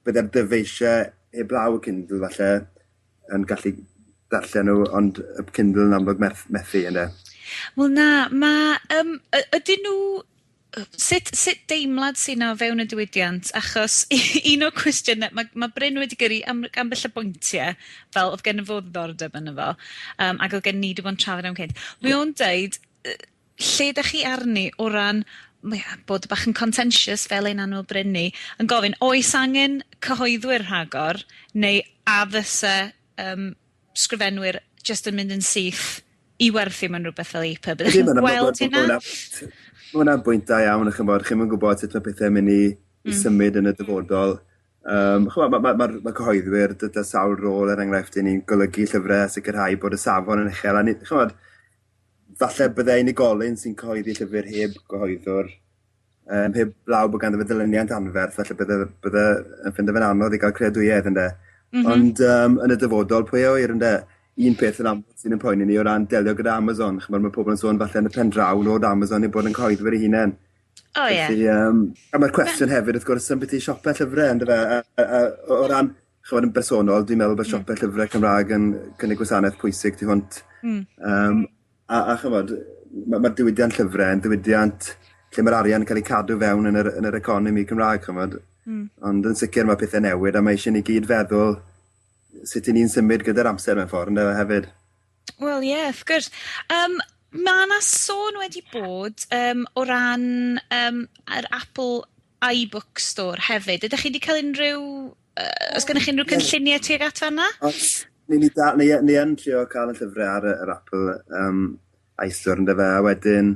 bydde'r dyfeisiau heblaw y Kindle falle yn gallu darllen nhw, ond y Kindle yn amlwg methu, ynde? Wel na, ma' ydyn nhw, sut deimlad sy'n na o fewn y diwydiant? Achos un o'r cwestiynau, ma' Bryn wedi gyrru ambell y bwyntiau, fel oedd gen i fo ddiddordeb yno fo, ac oedd gen ni wedi bod yn trafod am cynt. Mae o'n deud, lle dach chi arni o ran bod bach yn contentious fel ein annwyl Bryn ni, yn gofyn, oes angen cyhoeddwyr rhagor, neu a fysa sgrifenwyr jyst yn mynd yn syth i werthu mewn rhywbeth fel EPUB? Ydych chi'n gweld hynna? Mae hwnna'n bwynt da iawn, ch'mod, chi'm yn gwybod sut mae pethau'n mynd i symud yn y dyfodol. Ch'mod, ma' cyhoeddwyr 'da sawl rôl, er enghraifft, 'yn ni'n golygu llyfrau a sicrhau bod y safon yn uchel, a ni, ch'mod, falle bydde unigolyn sy'n cyhoeddi llyfr heb gyhoeddwr, heb law bod ganddo fe ddilyniant anferth, falle bydde yn ffindo fe'n anodd i gael creadwyedd, ynde. Ond yn y dyfodol, pwy a ŵyr, ynde? Un peth yn amlwg sy'n yn poeni ni o ran delio gyda Amazon, ch'mod, mae pobl yn sôn falle yn y pen draw nod Amazon yw bod yn cyhoeddwyr eu hunain. O, ie. Felly, a mae'r cwestiwn hefyd, wrth gwrs, ambiti siopau llyfrau, yndyfe? A o ran, ch'mod, yn bersonol, dwi'n meddwl bod siopau llyfrau Cymraeg yn cynnig gwasanaeth pwysig tu hwnt. A ch'mod, ma' diwydiant llyfrau yn ddiwydiant lle mae'r arian yn cael ei cadw fewn yn yr economi Cymraeg, ch'mod. Ond yn sicr mae pethau newid a mae eisiau ni gyd feddwl sut 'y ni'n symud gyda'r amser mewn ffordd, yndyfe, hefyd. Wel, ie, wrth gwrs. Ma' 'na sôn wedi bod o ran yr Apple iBook Store hefyd. Ydych chi wedi cael unrhyw... Oes gennych chi unrhyw cynlluniau tuag at fan'na? Oes, ni yn trio cael y llyfrau ar yr Apple iStore, yndyfe, a wedyn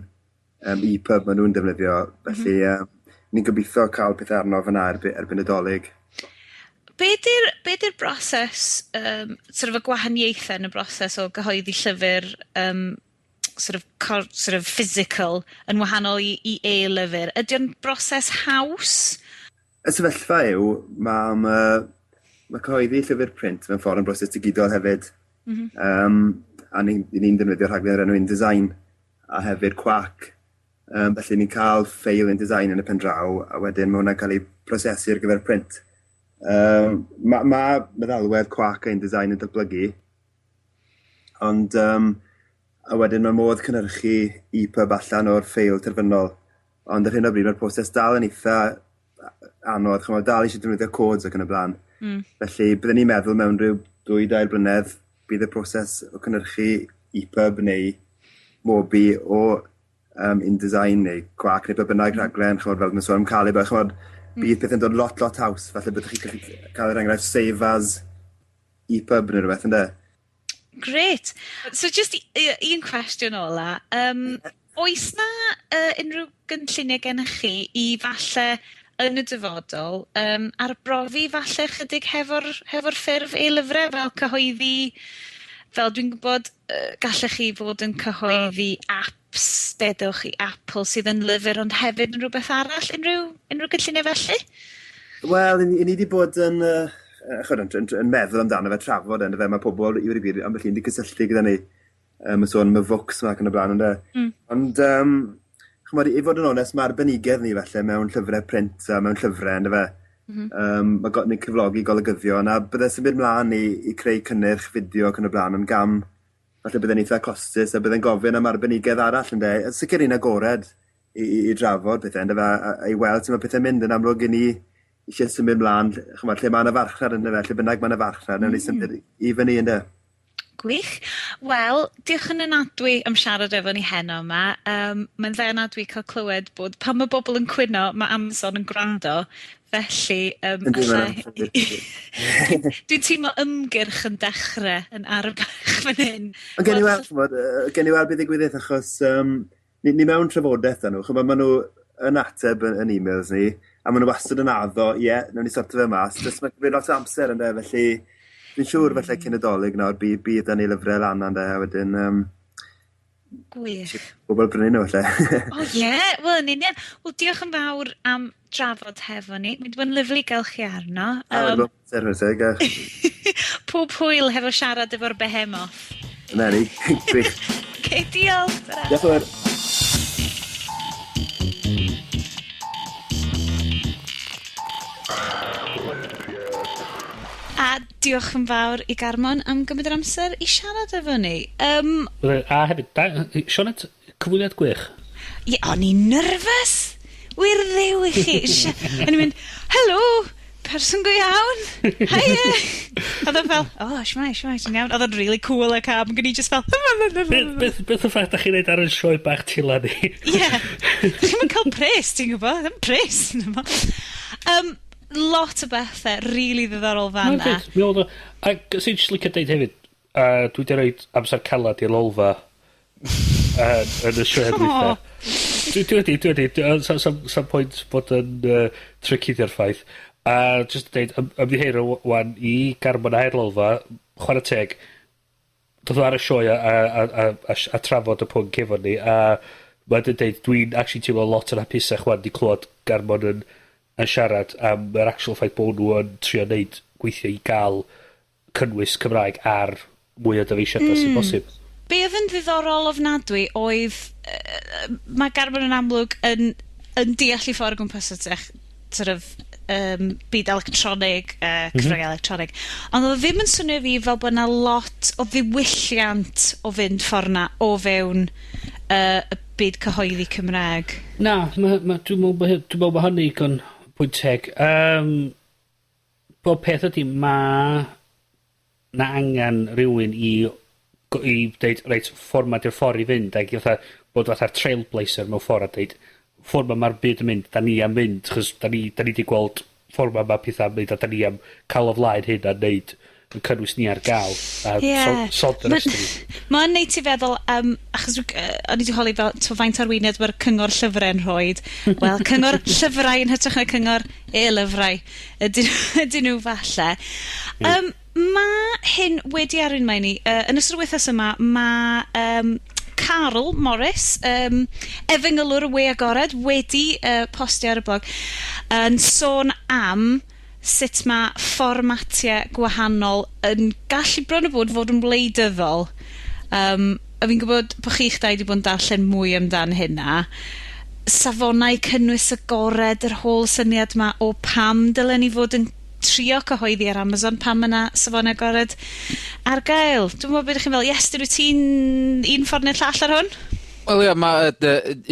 EPUB maen nhw'n defnyddio, felly ni'n gobeithio cael pethau arno fyna erbyn y Dolig. Be 'di'r broses, sort of y gwahaniaethau yn y broses o gyhoeddi llyfr sort of, sort of physical yn wahanol i e-lyfr? Ydy o'n broses haws? Y sefyllfa yw, ma cyhoeddi llyfr print mewn ffordd yn broses digidol hefyd. A ni defnyddio rhaglen o'r enw InDesign a hefyd Quark. Felly ni'n cael ffeil InDesign yn y pen draw a wedyn mae hwnna'n cael ei prosesu ar gyfer print. Ma meddalwedd Quark a InDesign yn datblygu, ond a wedyn mae modd cynhyrchu EPUB allan o'r ffeil terfynol. Ond ar hyn o bryd mae'r proses dal yn eitha anodd, ch'mod, dal eisiau defnyddio codes ac yn y blaen. Felly byddwn ni'n meddwl mewn rhyw 2-3 blynedd bydd y proses o cynhyrchu EPUB neu Mobi o InDesign neu Quark neu be bynnag rhaglen, ch'mod, fel mae'n sôn am Calibre, ch'mod, bydd pethau'n dod lot, lot haws. Falle byddwch chi'n gallu cael yr enghraifft save as EPUB neu rhywbeth, ynde? Grêt. So jyst un cwestiwn ola. Oes 'na unrhyw gynlluniau gennych chi i falle yn y dyfodol arbrofi falle chydig hefo'r hefo ffurf e-lyfre fel cyhoeddi, fel dwi'n gwybod gallech chi fod yn cyhoeddi apps, dedwch i Apple sydd yn lyfr ond hefyd yn rhywbeth arall, unrhyw gynlluniau felly? Wel, i ni 'di bod yn ch'od, yn meddwl amdano fe, trafod e, yndyfe, ma' pobol i weud y gwir ambell un 'di cysylltu gyda ni yn sôn am y Vooks 'ma ac yn y blaen ynde? Ond ch'mod, i fod yn onest, ma' arbenigedd ni falle mewn llyfre print a mewn llyfre yndyfe? Mm-hmm. Ma' ni'n cyflogi golygyddion a bydde symud mlaen i creu cynnyrch fideo ac yn y blaen yn gam falle bydde'n eitha costus a bydde'n gofyn am arbenigedd arall ynde? Yn sicr ni'n agored i drafod pethe yndyfe, a i weld sut ma' pethe'n mynd. Yn amlwg 'yn ni isie symud mlaen, ch'mod, lle ma' 'na farchnad yndyfe, lle bynnag ma' 'na farchnad, newn ni symud i fyny ynde? Gwych. Wel, diolch yn ofnadwy am siarad efo ni heno 'ma. Mae'n dda ofnadwy cael clywed bod pan mae bobl yn cwyno, mae Amazon yn gwrando. Felly, dwi'n teimlo ymgyrch yn dechrau yn araf fan hyn. Ond gen i weld, ch'mod, gen i weld beth ddigwyddith achos ni mewn trafodaeth 'da nhw, ch'mod, ma' nhw yn ateb yn e-mails ni, a ma' nhw wastad yn addo, ie, newn ni sorto fe mas, jyst mae'n cymryd lot o amser ynde, felly fi'n siŵr falle cyn y Dolig nawr bydd 'da ni lyfre lan ynde, a wedyn Gwych. Bobl brynu nhw falle. O ie, wel yn union. Wel diolch yn fawr am drafod hefo ni. Mae 'di bod yn lyfli gael chi arno. A wedi bod yn pleser, chwarae teg. Pob hwyl hefo siarad efo'r behemoth. Na ni, gwych. Okay, diolch. Ta-ra. Diolch yn fawr. A diolch yn fawr i Garmon am gymryd yr amser i siarad efo ni. A hefyd, da, Sioned, cyflwyniad gwych. Ie, o'n i'n nervous! Wir ddiw i chi. O'n i'n mynd, helo, person go iawn, hiya! Oedd o fel, oh, shwmae, shwmae, ti'n iawn? Oedd o'n really cool a calm, ac o'n i just fel, Beth y ffaith da chi'n neud ar y sioe bach tila ni? Ie. Chi'm yn cael pres, ti'n gwybod? Ddim pres. Lot o bethau really ddiddorol fan 'na. Mi oedd o, a sy'n jyst licio deud hefyd, dwi 'di roid amser calad i'r Lolfa yn y sioe dwytha. Dwi wedi, sam pwynt bod yn trio cuddio'r ffaith. A jyst deud, ymddiheuro wan i Garmon a'r Lolfa, chwarae teg, dod o ar y sioe a trafod y pwnc efo ni, a ma' 'di deud, dwi'n actually teimlo lot yn hapusach wan 'di clywed Garmon yn siarad am yr actual ffaith bod nhw yn trio neud gweithio i gael cynnwys Cymraeg ar mwy o dyfeisiadau sy'n bosib. Be oedd yn ddiddorol ofnadwy oedd, mae Garmon yn amlwg yn deall i ffordd o gwmpas y tech, sort of, byd electronig, cyfryngau electronig. Ond oedd o ddim yn swnio fi fel bod 'na lot o ddiwylliant o fynd ffordd 'na o fewn y byd cyhoeddi Cymraeg. Na, dwi'n meddwl bod hynny yn pwynt teg. Bob peth ydy, ma' 'na angan rhywun i deud, reit, ffordd 'ma 'di'r ffordd i fynd, ac i fatha bod fatha'r trailblazer mewn ffordd a deud, ffordd 'ma ma'r byd yn mynd, da ni am fynd, 'chos da ni 'di gweld ffordd 'ma ma' petha'n mynd, a da ni am ca'l o flaen hyn a neud yn cynnwys ni ar ga'l. A sod yr ystyr. Ma'n neud ti feddwl, achos o'n i 'di holi fel, t'o' faint arweiniad ma'r cyngor llyfrau'n rhoid. Wel, cyngor llyfrau yn hytrach na cyngor e-lyfrau ydyn nhw falle. Ma' hyn wedi arwain mlaen i, yn ystod yr wythnos yma, ma' Carl Morris, efengylwr y we agored, wedi postio ar y blog yn sôn am sut ma' fformatiau gwahanol yn gallu bron o fod yn wleidyddol. A fi'n gwybod bo' chi'ch dau 'di bod yn darllen mwy amdan hynna. Safonau cynnwys agored, yr whole syniad 'ma o pam dylen ni fod yn trio cyhoeddi ar Amazon pan ma' 'na safonau agored ar gael. Dwi'm yn gwbod beth 'dych chi'n feddwl. Iestyn, wyt ti'n un ffordd neu'r llall ar hwn? Wel ie, ma'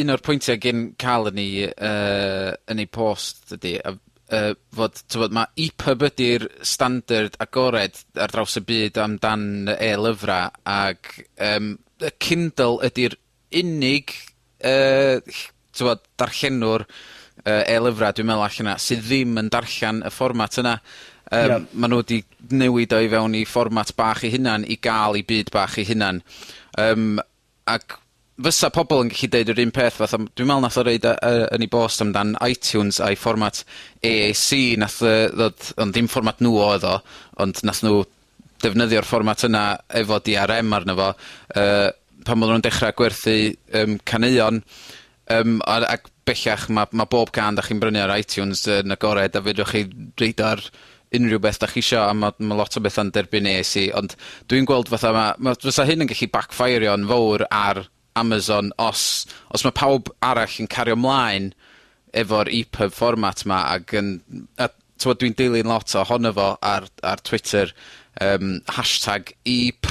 un o'r pwyntiau gyn Carl yn ei post ydi, fod, t'mod, ma' EPUB ydi'r standard agored ar draws y byd amdan e-lyfra, ag y Kindle ydi'r unig t'mod, darllenwr e-lyfra dwi'n meddwl allan 'na sydd ddim yn darllen y fformat yna. Yym. Ie. Ma' nw 'di newid o i fewn i fformat bach eu hunan i ga'l 'u byd bach eu hunan. Yym, ac fysa pobol yn gallu deud yr un peth fatha m-, dwi'n me'wl nath o roid yy yy yn 'i bost amdan iTunes a'i fformat AAC nath yy ddod, ond dim fformat nw oedd o, ond nath nw defnyddio'r fformat yna efo Dee Are Em arno fo, yy pan odd nw'n dechra gwerthu yym caneuon, yym a ac bellach ma' ma' bob cân 'dach chi'n brynu ar iTunes yn agored a fedrwch chi roid o ar unryw beth 'dach chi isio, a ma' ma' lot o betha'n derbyn Ay Ay See, ond dwi'n gweld fatha ma' ma' fysa hyn yn gallu backfireio'n fowr ar Amazon os os ma' pawb arall yn cario mlaen efo'r Epub format 'ma ag yn, a t'mod dwi'n dilyn lot ohono fo ar ar Twitter, yym hashtag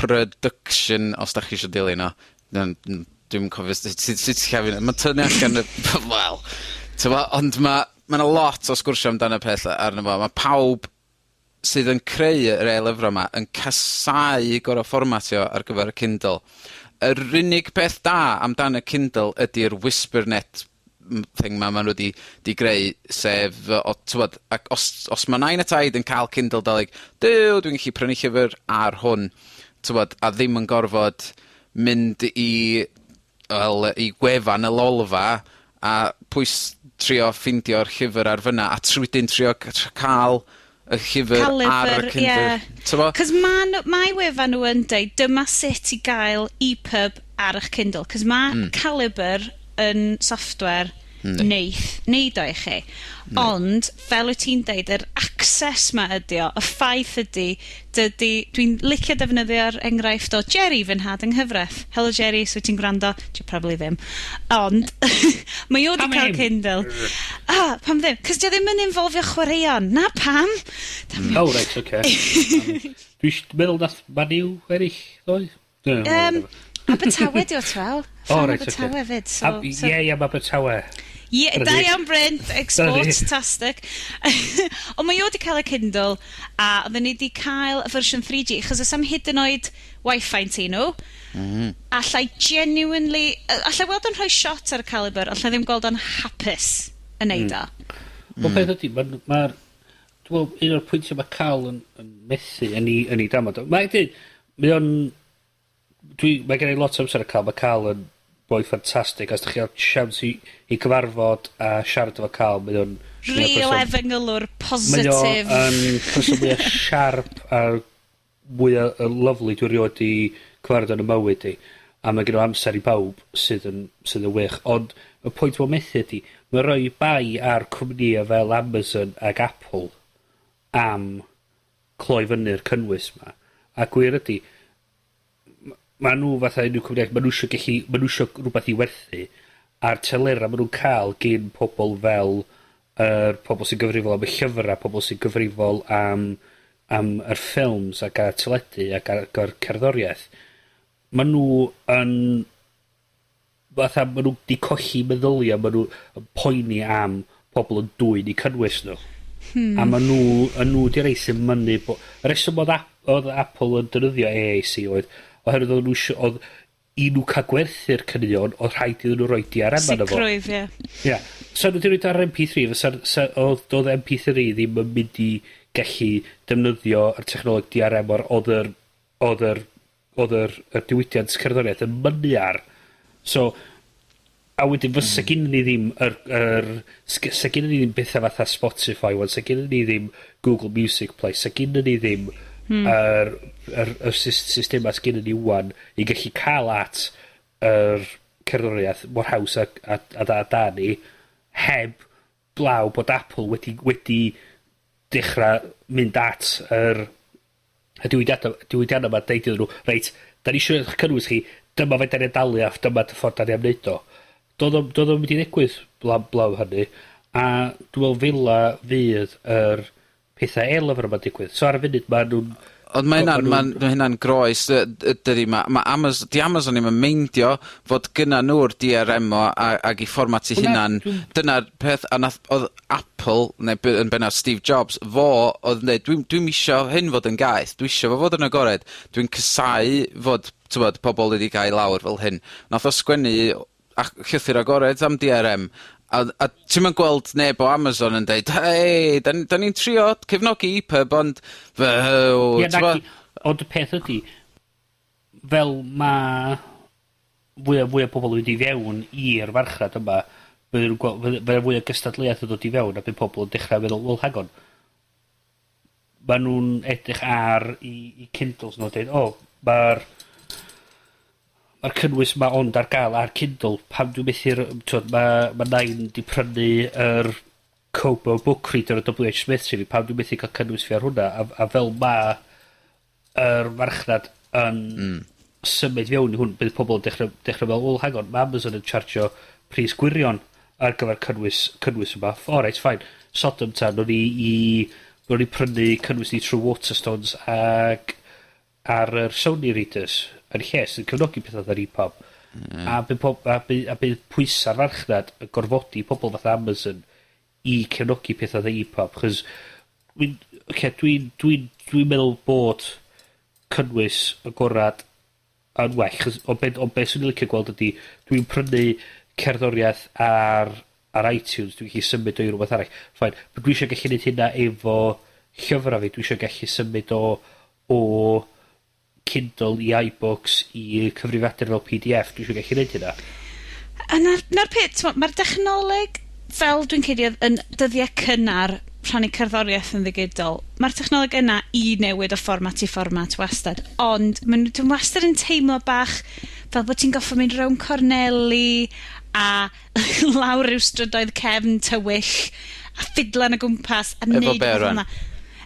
eProduction os 'dach chi isio dilyn o. Dwi'm yn cofio sut sut sut sillafu 'na. Ma'n tynnu allan y wel, t'mo', ond ma' ma' 'na lot o sgwrsio amdan y peth arno fo. Ma' pawb sydd yn creu yr e-lyfra 'ma yn casáu gor'o' fformatio ar gyfer y Kindle. Yr unig peth da amdan y Kindle ydi'r WhisperNet thing 'ma ma' nw 'di 'di greu, sef yy o t'mod, ac os os ma' nain a taid yn ca'l Kindle 'Dolig, Duw, dwi'n gallu prynu llyfyr ar hwn, t'mod, a ddim yn gorfod mynd i, wel, i gwefan y Lolfa a pwys- trio ffeindio'r llyfyr ar fyna, a tr- wedyn trio ca'l y llyfyr Ca'l ar y lyfr, Kindle. ie. T'mo'? 'Cos ma' nw, mae wefan nhw yn deud dyma sut i gael EPUB ar eich Kindle. 'Cos ma' Calibre yn software neith neud o i chi. Ond, fel wyt ti'n deud, yr access 'ma ydi o, y ffaith ydi, dydi, dwi'n licio defnyddio'r enghraifft o Jerry, fy nhad yng nghyfraith. Hello Jerry, so wyt ti'n gwrando? Ti probably ddim. Ond, mae o 'di Pam cael ddim? Kindle. Ah, pam ddim? 'Cos 'di o ddim yn involfio chwaraeon. Na pam. Oh, reit, oce. Dwi meddwl nath Man U ennill ddoe? Abertawe di o, t'wel? O, Fan reit, oce. Abertawe 'fyd, so... Ie, ie, ma' Abertawe. Ie, Dyna da ni. iawn Bryn, Dyna ni. Exportastic. Ond mae o 'di cael y Kindle, a oedden ni 'di cael y fersiwn 3G, achos oes am hyd yn oed Wi-Fi yn tŷ nhw. Allai genuinely, allai weld o'n rhoi shot ar y Calibre, allai ddim gweld o'n hapus yn neud o. Wel, peth ydi, ma'r, dwi'n meddwl, un o'r pwyntiau mae Cal yn methu yn ei damod. Mae'n dweud, mae o'n, dwi, mae gen i lot o amser y Cal, mae Cal yn boi ffantastig. Os ydych chi cael siawns i gyfarfod a siarad efo Cal, mae o'n... mae o'n Real person- efengylwr Mae o positif. yn person mwyaf siarp a mwyaf lovely dwi erioed 'di cyfarfod yn y mywyd i. A mae gen o amser i bawb sydd yn wych. Ond y pwynt mae'n methu ydi, mae'n rhoi bai ar cwmnïau fel Amazon ag Apple am cloi fyny'r cynnwys 'ma. A gwir ydi, ma' nhw fatha unrhyw cwmni arall, ma' nhw isio gallu, ma' nhw isio rwbath i werthu, a'r telera ma' nhw'n ca'l gin pobol fel yr pobol sy'n gyfrifol am y llyfra, pobol sy'n gyfrifol am yr ffilms ac ar teledu ac ar ar cerddoriaeth, ma' nhw yn fatha ma' nhw 'di colli meddylia, ma' nhw yn poeni am pobol yn dwyn 'u cynnwys nhw. A ma' nhw, y nhw 'di rei sy'n mynnu y reswm oedd Apple yn defnyddio AAC oedd oherwydd oedd nhw isio, oedd i nhw ca'l gwerthu'r caneuon, oedd rhaid iddyn nhw roi DRM arno fo. Sicrwydd, ie. Ie. So nhw 'di roid ar MP3, fysa, oedd, doedd MP3 ddim yn mynd i gallu defnyddio yr technoleg DRM o'r, oedd yr, oedd yr, oedd yr, yr diwydiant cerddoriaeth yn mynnu ar. So, a wedyn fysa gynnon ni ddim yr, sa gynnon ni ddim betha fatha Spotify wan, sa gynnon ni ddim Google Music Play, sa gynnon ni ddim yr systema sgynnon ni wan i gallu cael at yr cerddoriaeth mor haws a da ni, heb blaw bod Apple wedi dechrau mynd at y diwydiannau 'ma, deud iddyn nhw, reit, da ni isio eich cynnwys chi, dyma fe da ni'n dalu a dyma y ffordd da ni am neud o. Doedd o'm mynd i ddigwydd blaw hynny, a dwi'n meddwl fela fydd yr pethau e-lyfr yma'n digwydd. So ar y funud ma' nhw'n Ond mae hynna'n, Ma' nhw'n ma' hynna'n groes, dydi, ma' Amazon, 'di Amazon ddim yn meindio fod gynna nhw'r DRM o ag i fformat 'u Wel na, hunan. Dyna'r peth, a nath, o'dd Apple, neu yn bennaf Steve Jobs, fo o'dd yn deud, dwi'm isio hyn fod yn gaeth, dwi isio fo fod yn agored, dwi'n casáu fod, t'mod, pobol wedi gau lawr fel hyn. Nath o sgwennu llythyr agored am DRM, A ti'm yn gweld neb o Amazon yn deud hei, 'dan 'dan ni'n trio cefnogi EPUB ond fy Ie, t'mo'? naci, ond y peth ydi, fel ma' fwy a fwy o pobol yn mynd i fewn i'r farchnad yma, bydden nhw'n gwel- fydde fydde fwy o gystadleuaeth yn dod i fewn a bydd pobol yn dechra meddwl, wel hang on, ma' nhw'n edrych ar 'u 'u Kindles nw a deud o ma'r ma'r cynnwys 'ma ond ar ga'l ar Kindle, pam dwi methu'r t'od ma' ma' nain 'di prynu yr Kobo book reader o WH Smith i fi, pam dwi methu ca'l cynnwys fi ar hwnna? A fel ma' yr farchnad yn... Hmm. ...symud fewn i hwn, bydd pobol yn dechre dechre meddwl wel hang on, ma' Amazon yn chargio pris gwirion ar gyfer cynnwys cynnwys yma. O reit fine. Sod 'em ta, newn ni i newn ni prynu cynnwys ni trw Waterstones ag ar yr Sony readers yn lle sy'n cefnogi petha fatha'r Epub. Hmm. A by' pob a by' a bydd pwysa'r farchnad yn gorfodi pobol fatha Amazon i cefnogi petha 'tha Epub 'chos wi'n oce dwi'n dwi'n dwi'n meddwl bod cynnwys agorad yn well 'chos o be' o be' swn i licio gweld ydi dwi'n prynu cerddoriaeth ar ar iTunes, dwi'n gellu symud o i rwbeth arall. Fine. But dwi isio gallu neud hynna efo llyfra fi. Dwi isio gallu symud o o Kindle i iBooks i cyfrifiadur fel Pee Dee Eff. Dwi isio gallu neud hynna. A 'na'r 'na'r peth t'mo' ma'r dechnoleg fel dwi'n credu odd yn dyddia' cynnar rhannu cerddoriaeth yn ddigidol, ma'r technoleg yna i newid o fformat i fformat wastad, ond ma' nw dwi wastad yn teimlo bach fel bod ti'n goffo mynd rownd corneli a lawr ryw strydoedd cefn tywyll a ffidlan o gwmpas a Efo neud be' rwbeth fel rwan? 'na.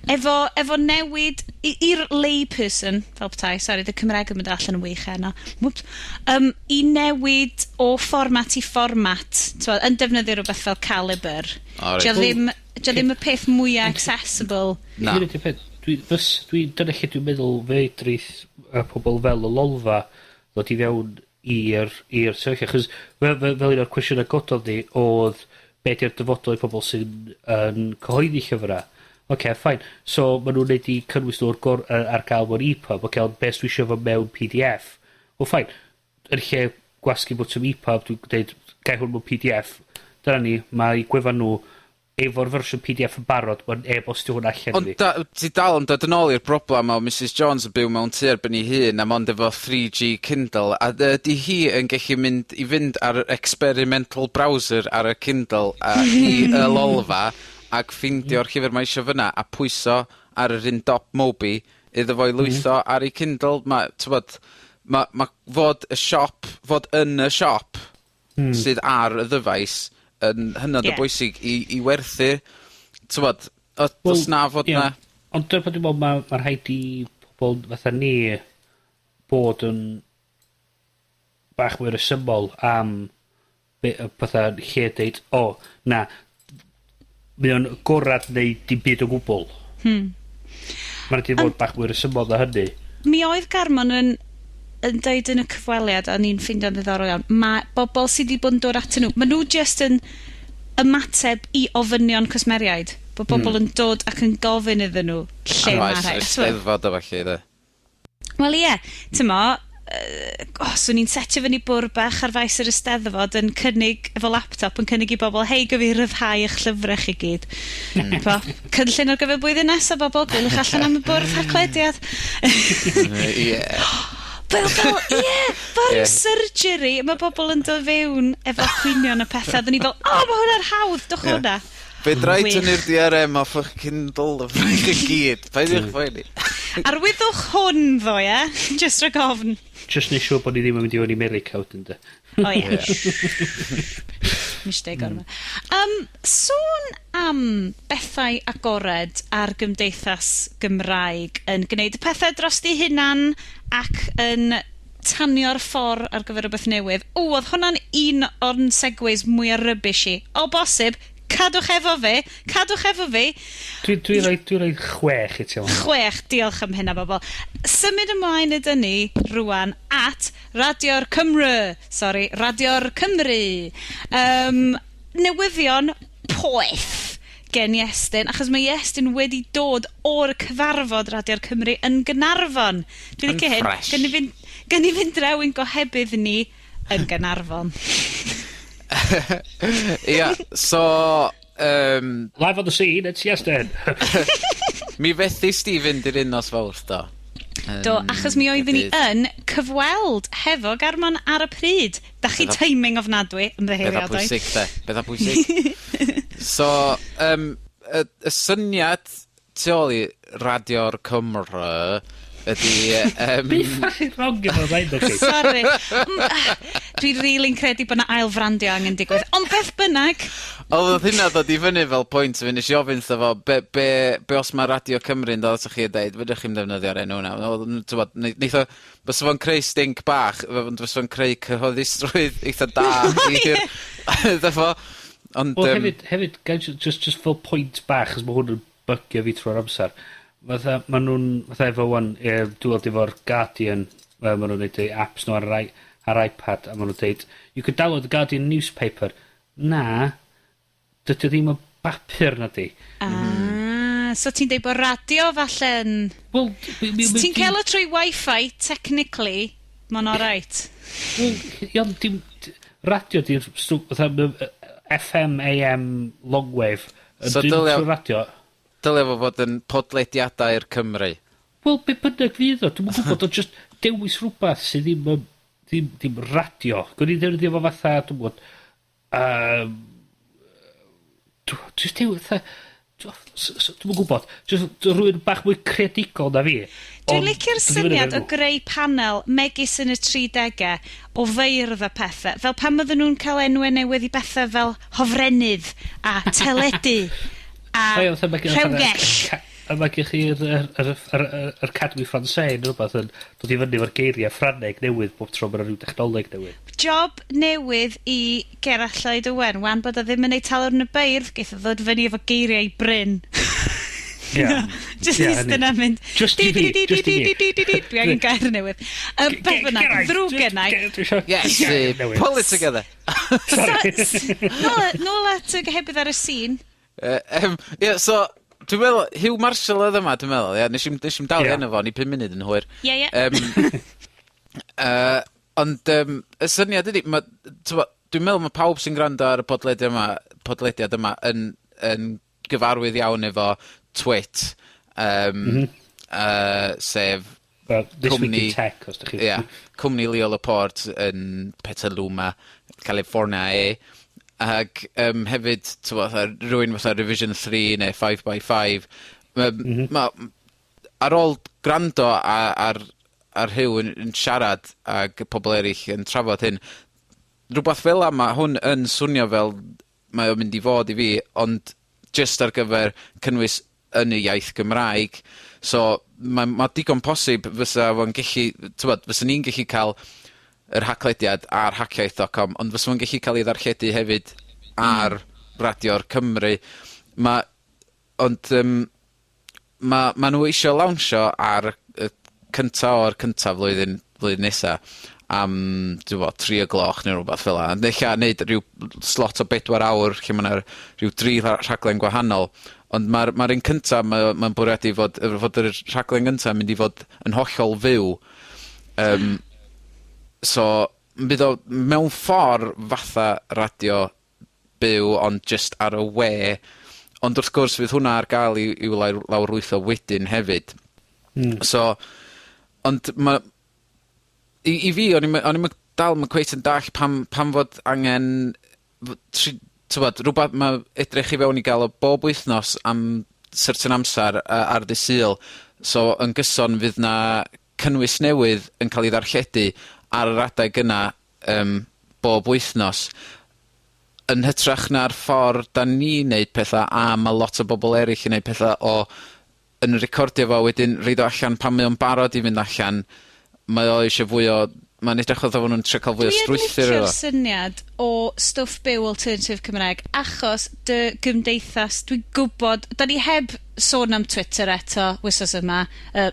Efo efo newid i i'r lay person, fel petai, sori 'di Cymraeg ddim yn dod allan yn wych heno. Wwps. Yym i newid o fformat i fformat, t'mod, yn defnyddio rwbeth fel Calibre. O reit. 'Di o ddim 'di o ddim y peth mwya accessible. Na. Hyn ydi'r peth, dwi fys- dwi, dyna lle dwi'n meddwl fedrith y pobol fel y Lolfa ddod i fewn i'r i'r sefyllfa, achos fel fel fel un o'r cwestiynau gododd ni odd be' 'di'r dyfodol i pobol sy'n yn cyhoeddi llyfra. Oce fine. So ma' nw'n neud 'u cynnwys nw ar gor- yy ar ga'l mewn Epub oce ond be' os dwi isio fo mewn Pee Dee Eff? Wel fine, yn lle gwasgu bwtwm Epub dwi'n deud gai hwn mewn Pee Dee Eff. Dyna ni, mae gwefan nw efo'r fersiwn Pee Dee Eff yn barod, ma'n e-bostio hwn allan i Ond fi. da- ti dal yn dod yn ôl i'r broblam o Misys Jones yn byw mewn tŷ ar ben 'i hun a mond efo 3G Kindle a yy 'di hi yn gellu mynd i fynd ar yr experimental browser ar y Kindle a i y Lolfa ag ffeindio'r llyfr mae isio fynna a pwyso ar yr un dop Mobi iddo fo i lwytho ar ei Kindle. Ma' t'mod ma' ma' fod y siop fod yn y siop... Hmm. ...sydd ar y ddyfais yn hynod o bwysig i i werthu t'mod o- do's 'na fod 'na... Ond dyna pan dwi'n me'wl ma' ma' rhaid i pobol fatha ni bod yn bach mwy resymol am be' yy fatha lle deud o na, mae o'n gorad neu dim byd o gwbwl. Hmm. Ma' raid i fod bach mwy resymol na hynny. Mi oedd Garmon yn yn deud yn y cyfweliad, a o'n i'n ffeindio'n ddiddorol iawn, ma' bobol sy 'di bod yn dod atyn nhw, ma' nhw jyst yn ymateb i ofynion cwsmeriaid. Bod bobol yn dod ac yn gofyn iddyn nhw lle Ar ma' maes rhai. yr Eisteddfod a ballu 'de? Wel ie, t'mo', o, swn i'n setio fyny bwrdd bach ar faes yr Eisteddfod yn cynnig, efo laptop, yn cynnig i bobl, hei, gyf fi ryddhau eich llyfrau chi gyd. Bo, cynllun ar gyfer blwyddyn nesaf, bobl, gwylwch allan am y bwrdd haclediad. Ie. Fel, ie, fel Ie. ryw surgery, mae bobl yn dod fewn efo cwynion a pethau, oedden ni fel, o, mae hwnna'n hawdd, dwch Ie. hwnna. Fedrai Wych. tynnu'r DRM off 'ych Kindle a i gyd. Peidiwch poeni. Arwyddwch hwn, ddo, ie? Just rhag ofn. Just neu' siŵr bod ni ddim yn mynd i fewn i America wedyn 'de? O ie. Mistake mm. Sôn am bethau agored ar gymdeithas Gymraeg yn gwneud y pethau dros eu hunan ac yn tanio'r ffordd ar gyfer rhywbeth newydd. O, oedd hwnna'n un o'n segues mwyaf rubbish i. O bosib, cadwch efo fi, cadwch efo fi. Dwi dwi roi dwi roi chwech i ti am hwnna. Chwech, diolch am hynna bobl. Symud ymlaen ydyn ni rwan at Radio'r Cymru. Sorry, Radio'r Cymru. Newyddion poeth gen Iestyn, achos mae Iestyn wedi dod o'r cyfarfod Radio'r Cymru yn Gaernarfon. Dwi'n Yn licio hyn. fresh. Gen i fynd, gen i fynd draw i'n gohebydd ni yn Gaernarfon. Ia, so yym... Live on the scene, it's Iestyn. Mi fethis di fynd i'r un nos Fawrth do? Do, achos mi oeddwn i yn cyfweld hefo Garmon ar y pryd. Dach chi timing ofnadwy, ymddiheuriadau. Petha pwysig 'de, petha pwysig. So, yym, y, y syniad tu ôl i Radio'r Cymru ydi yym... Be fucking wrong efo rhain o chi? Sori. Dwi rili'n credu bod 'na ail frandio angen digwydd. Ond beth bynnag. Wel odd hynna ddod i fyny fel pwynt fi nesh i ofyn wrtho fo be' be' be' os ma' Radio Cymru'n dod atoch chi a deud fedrwch chi'm defnyddio'r enw yna. Odd n- t'mod neu- neith o bysa fo'n creu stink bach f- ond fysa fo'n creu cyhoeddusrwydd eitha da i'r iddo fo. Ond Wel yym... hefyd, hefyd, gai jyst jyst fel pwynt bach, 'chos ma' hwn yn bygio fi trwy'r amser. Fatha, ma' nw'n, fatha efo 'wan, yy, dwi weld efo'r Guardian, ma' nw'n neud eu apps nw ar yr i- ar iPad, a ma' nw'n deud, you could download the Guardian newspaper. Na, dydy o ddim yn bapur nadi. Ah, so ti'n deud bod radio falle'n... Wel, mi, mi, So ti'n cael o trwy Wi-Fi, technically, ma'n alright. Wel, iawn, dim... Radio 'di'r stwff fatha ma' yy FM, AM, longwave. Yn So dim dylia- trwy radio. Dylia fo fod yn podlediadau'r Cymru. Wel, be bynnag fydd o, dwi'm yn gwbod, ond jyst dewis rwbath sydd ddim yn, ddim, ddim radio. Gwni ddefnyddio fo fatha, dwi'm yn gwbod, yym, jyst dewis, fatha, dwi'm yn gwbod, jyst rhywun bach mwy creadigol na fi. Dwi'n Ond licio'r dod i fyny syniad efo o greu panel megis yn y 30au o feirdd a pethe, fel pan oedden nhw'n cael enwau newydd i bethe fel hofrennydd a teledu a O ie, fatha ma' gen- fatha rhewgell. A ma' gen chi'r yr yr yr yr yr Academy Français neu rwbath yn dod i fyny efo'r geiria Ffrangeg newydd bob tro ma' 'na ryw dechnoleg newydd. Job newydd i Gerallt Lloyd Owen, wan bod o ddim yn neud Talwrn y Beirdd, geith o ddod fyny efo geiriau Bryn. Ie. Just Ie, eistedd hynny. yna'n mynd. Just i fi, just i fi. Di, di, di, di, di, di, Dwi angen gair newydd. Beth bynnag, ddrwg gennai. Yes, pull it together. So, nôl, nôl at y gyhebydd ar y sîn. Yy yym, ie, so, dwi'n meddwl, Huw Marshall oedd yma, dwi'n meddwl, ie, nes i'm, nes i'm dal Ie. yeah. enw fo, o'n i pum munud yn hwyr. Ie, ie. Ond yym, y syniad ydi, ma' t'mo', dwi'n meddwl ma' pawb sy'n gwrando ar y podlediad yma, podlediad yma yn, yn gyfarwydd iawn efo Twit, yym, mm -hmm. sef Well, This Week cwmni- in Tech, os dych chi. Ie, cwmni Leo Laporte yn Petaluma, California e. Ag yym hefyd, t'mo' fatha rywun fatha Revision 3 neu 5 by 5. Ma' mm -hmm. ma' ar ôl gwrando ar ar Huw yn, yn siarad ag pobol eraill yn trafod hyn, rwbath fel 'a ma' hwn yn swnio fel mae o'n mynd i fod i fi, ond jyst ar gyfer cynnwys yn y iaith Gymraeg. So ma' ma' digon posib fysa fo'n gellu, t'mod, fysa ni'n gellu ca'l yr Haclediad ar haciaith.com, ond fysa fo'n gellu ca'l 'i ddarlledu hefyd ar Radio'r Cymru. Ma' ond yym ma' ma' nw isio lawnsio ar y cynta o'r cynta flwyddyn, flwyddyn nesa am, dwi 'bo, 3 o'r gloch neu rwbath fel 'a, ond ella neud ryw slot o 4 awr lle ma' 'na rhyw dri rhaglen gwahanol, ond ma'r ma'r un cynta mae o ma'n bwriadu fod yy fod yr rhaglen gynta yn mynd i fod yn hollol fyw. Yym so bydd o mewn ffor fatha radio byw ond jyst ar y we, ond wrth gwrs fydd hwnna ar ga'l i i'w lawrlwytho wedyn hefyd. So, ond ma' i fi o'n i'm yn dal 'm yn cweit yn dallt pam fod angen tri, t'mod, rwbath ma' edrych i fewn i ga'l o bob wythnos am certain amsar ar ddy Sul, so yn gyson fydd 'na cynnwys newydd yn ca'l 'i ddarlledu ar yr adeg yna yym bob wythnos, yn hytrach na'r ffor 'dan ni'n neud petha, a ma' lot o bobol eryll yn neud petha o yn recordio fo, wedyn roid o allan pan mae o'n barod i fynd allan. Mae o eisiau fwy o, mae'n edrych fatha fo' nw'n trio ca'l fwy o Dwi yn strwythur licio'r iddo fo. syniad o stwff byw alternative Cymraeg, achos dy gymdeithas, dwi'n gwybod, da ni heb sôn am Twitter eto wythnos yma,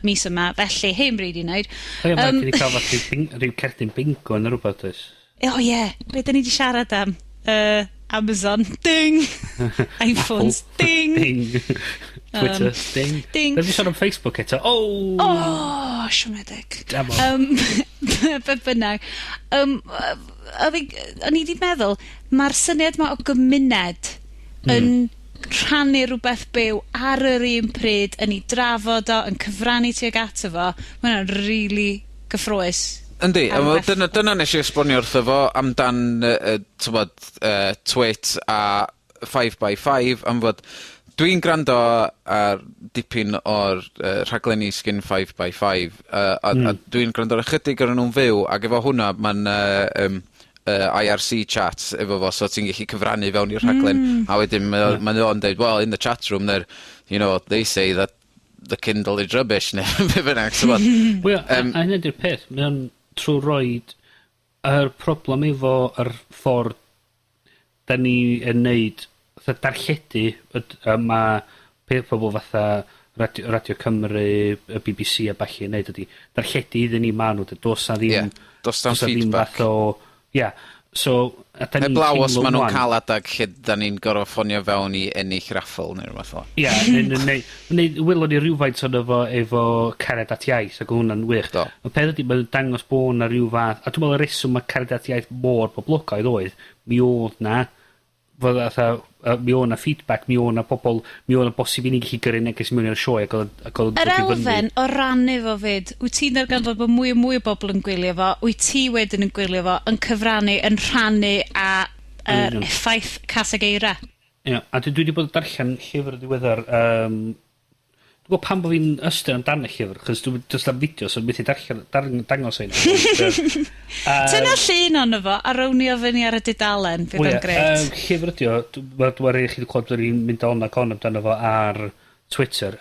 mis yma, felly hen bryd i wneud. O ie, mae wedi cael fath rhyw cerdyn bingo neu rhywbeth, oes? O ie, be da ni 'di siarad am? Amazon, ding! iPhones, ding! Ding! Twitter, ding. Ding. Da ni sôn am Facebook eto. Oh! Oh, siomedig. Damn on. Be bynnag. Oedd o'n i 'di meddwl, ma'r syniad 'ma o gymuned yn rhannu rhywbeth byw ar yr un pryd, yn 'i drafod o, yn cyfrannu tuag ato fo, ma' hwnna'n rili gyffrous. Yndi, A a wel rwbeth... dyna nesh i esbonio wrtho fo amdan t'mod Twit a five by five am fod dwi'n grando ar dipyn o'r rhaglenni sgin five by five a... a dwi'n grando ar ychydig ohonyn nw'n fyw, ag efo hwnna ma'n IRC chat efo fo, so ti'n gellu cyfrannu fewn i'r rhaglen. A wedyn mae o mae o'n deud, well, in the chat room there, they say that the Kindle is rubbish, neu be bynnag, t'mod. Wel, a hynny 'di'r peth, mae o'n trw roid yr problem efo yr ffordd 'dan ni yn neud fatha darlledu ma' pobol fatha Radio Cymru, y BBC a ballu yn neud ydi darlledu iddyn ni ma' nw, do's 'na ddim... Ie, do's na'm do's 'na ddim feedback. fath o, ia, so a 'dan ni'n Heblaw os teimlo ma' nw'n ŵan ca'l adag lle 'dan ni'n gor'o' ffonio fewn i ennill raffl neu rwbath fel 'a. Ia, neu welon ni rywfaint ono fo efo Cariad at Iaith, ac o' hwnna'n wych. Do. Y peth ydi, mae'n dangos bo' 'na ryw fath, a dwi me'wl y reswm ma' Cariad at Iaith mor boblogaidd oedd, mi o'dd 'na fod fatha, mi o' 'na feedback, mi o' 'na pobol, mi o' 'na bosib i ni gallu gyrru neges mewn i'r sioe ac o'dd yn Yr dod i fyny. elfen o rannu fo 'fyd, wyt ti'n darganfod bod mwy a mwy o bobl yn gwylio fo, wyt ti wedyn yn gwylio fo, yn cyfrannu, yn rhannu a yr effaith caseg eira. Ia, a dwi 'di bod yn darllen llyfr yn ddiweddar, dwi'n gwbo pam bo' fi'n ystyr amdan y llyfr, 'chos do's na'm fideo, so methu darllen, dangos o hyn. Tynna llun ono fo a rownio fyny ar y dudalen, fydd Wel o'n ie, grêt. Llyfr ydi o, dwi ar chi 'di clywed bod ni'n mynd on ac on amdano fo ar Twitter,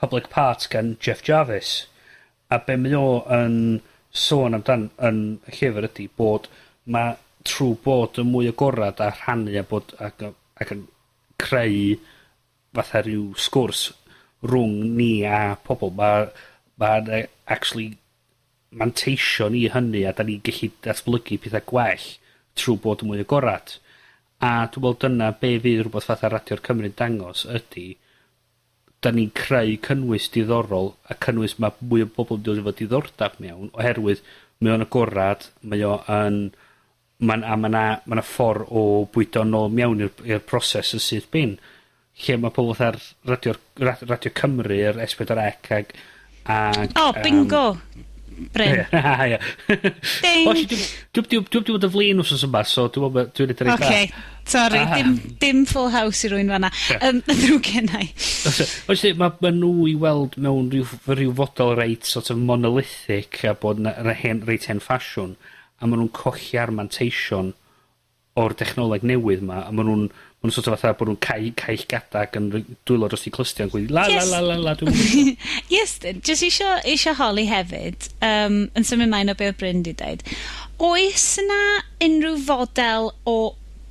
Public Parts gan Jeff Jarvis. A be mae o yn sôn amdan yn y llyfr ydi bod ma' trw bod yn mwy agorad a rhannu a bod ac yn creu fatha rhyw sgwrs rhwng ni a pobol, ma' 'na actually manteision i hynny, a 'dan ni'n gellu datblygu petha gwell trw bod yn mwy agorad. A dwi me'wl dyna be' fydd rwbath fatha Radio'r Cymru'n dangos ydi 'dan ni'n creu cynnwys diddorol, a cynnwys ma' mwy o bobol yn dod efo diddordab mewn, oherwydd mae o'n agorad, mae o yn ma'n a ma' 'na ffor o bwydo nôl mewn i'r proses yn syth bin, lle ma' pobol fatha'r Radio Cymru, yr S4C ag O, bingo, Bryn. Ie. Ding. Wel, dwi 'di bod yn flin wsos yma, so dwi'n me'wl dwi'n neud yn reit dda. Oce, sorry, dim full house i rywun fan'na. Ddrwg gennai. Oes, ma' nw i weld mewn ryw fodel reit sort of monolithic a bod 'na reit hen ffasiwn, a ma' nw'n colli ar manteision o'r dechnoleg newydd 'ma, a ma' nw sort of fatha bod nw'n cau llgada ac yn rhoi dwylo dros 'u clustia yn gweud la la la la la dwi'm yn gwbo. Yes, jyst isio holi hefyd, yn symud mlaen o be' odd Bryn 'di deud, oes 'na unrhyw fodel o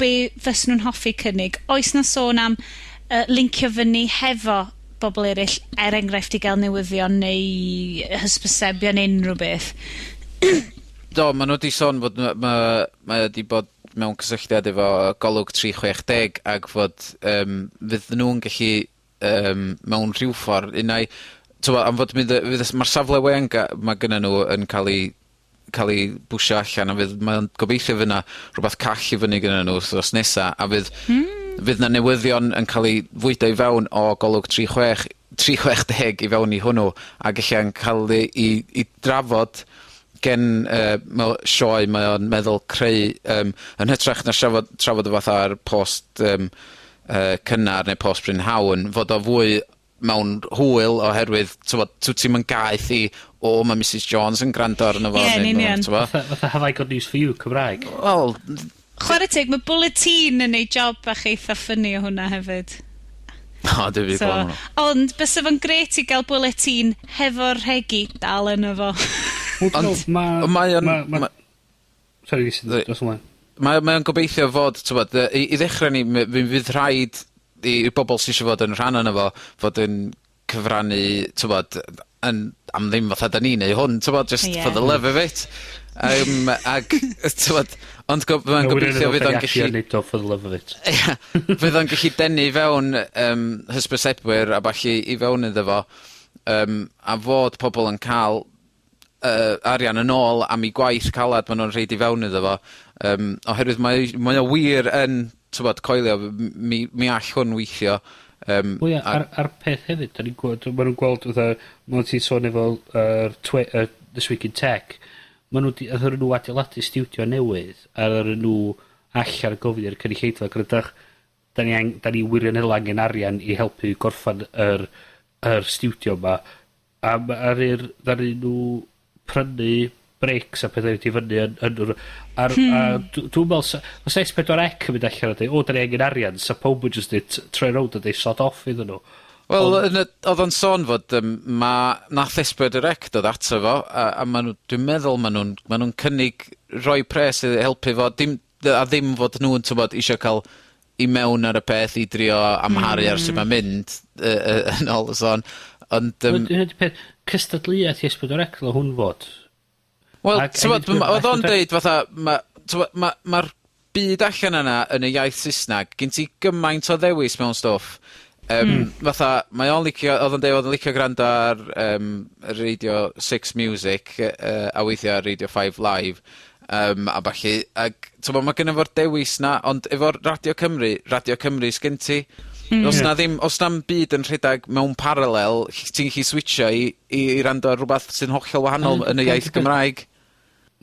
be fysen nhw'n hoffi cynnig? Oes 'na sôn am lincio fyny hefo bobl eraill, er enghraifft i gael newyddion neu hysbysebion unrhyw beth? Do, ma' nw 'di sôn fod mae o 'di bod mewn cysylltiad efo Golwg 360 ag fod fydd nhw'n gallu mewn rhyw ffordd unai, t'mo', am fod mynd fydd y ma'r safle we yn ma' gynnon nw yn ca'l 'i bwshio allan, a fydd mae o'n gobeithio fy' 'na rhwbath call i fyny gynnyn nw wthnos nesa, a fydd fydd 'na newyddion yn ca'l 'i fwydo i fewn o Golwg 360 i fewn i hwnnw, ag ella'n ca'l i drafod gen sioe mae o'n meddwl creu, yn hytrach na trafod o fatha'r post cynnar neu post prynhawn, fod o fwy mewn hwyl oherwydd, t'mod, dwyt ti'm yn gaeth i, o, ma' Mrs Jones yn gwrando arno fo. Ie, yn neu union. t'mo'? Fatha Have I Got News For You Cymraeg. Wel, Chwarae teg, mae Bulletin yn neud job bach eitha funny o hwnna hefyd. O, dwi 'di So, gweld hwnnw. ond bysa fo'n grêt i gael Bulletin hefo'r rhegi dal yno fo. Wel, Ond dwi'n meddwl ond mae o'n ma' Sorry, dos ymlaen. Mae o'n gobeithio fod, t'mod, i ddechrau ni, mi fydd rhaid i bobol sy isio fod yn rhan ono fo, fod yn cyfrannu, t'mod, yn am ddim fatha 'dan ni'n neu' hwn, t'mod, just for the love of it. Ag, t'mod, ond ma'n gobeithio fydd o'n gallu... Neud o for the love of it. Ia, fydd o'n gallu denu fewn yym hysbysebwyr a ballu i fewn iddo fo, a fod pobol yn ca'l arian yn ôl am 'u gwaith calad ma' nw'n rhoid i fewn iddo fo, oherwydd mae o wir yn, t'mod, coelio mi all hwn weithio, Wel ie, a'r peth hefyd, 'dan ni'n gweld, ma' nw'n gweld fatha, ma' ti'n sôn efo yr This Week in Tech, ma' nw 'di, athon nw adeiladu stiwdio newydd, a ddaru nw allan gofyn i'r cynulleidfa, grydach, 'dan ni wirioneddol angen arian i helpu gorffan yr stiwdio 'ma, a ma' aru'r ddaru nw prynu brics a pethe i fyny yn yr ar... A dwi'n me'wl os S4C yn mynd allan a deud, "O, 'dan ni angen arian," sa powb yn jyst deud troi rownd a deud sod off iddyn nhw. Wel, odd o'n sôn fod ma' nath S4C dod ato fo, a ma' nw, dwi'n meddwl ma' nw'n cynnig rhoi pres i helpu fo, dim, a ddim fod nw'n, t'mod, isio ca'l i mewn ar y peth i drio amharu ar sut ma'n mynd, yn ôl y sôn, ond... Hynny 'di peth, cystadleuaeth i S4C ddyla hwn fod. Wel, t'mod, oedd o'n deud fatha, ma', t'mod, ma'r byd allan yna yn y iaith Saesnag, gen ti gymaint o ddewis mewn stwff. Fatha, mae o'n licio, odd o'n deud odd o'n licio grando ar Radio 6 Music, a weithia' ar Radio 5 Live, a ballu, ag t'mo' ma' gynno fo'r dewis 'na, ond efo'r Radio Cymru, Radio Cymru sgin ti. O's 'na ddim, o's na'm byd yn rhedag mewn paralel, ti'n gallu switcho i rando ar rwbath sy'n hollol wahanol yn y iaith Gymraeg.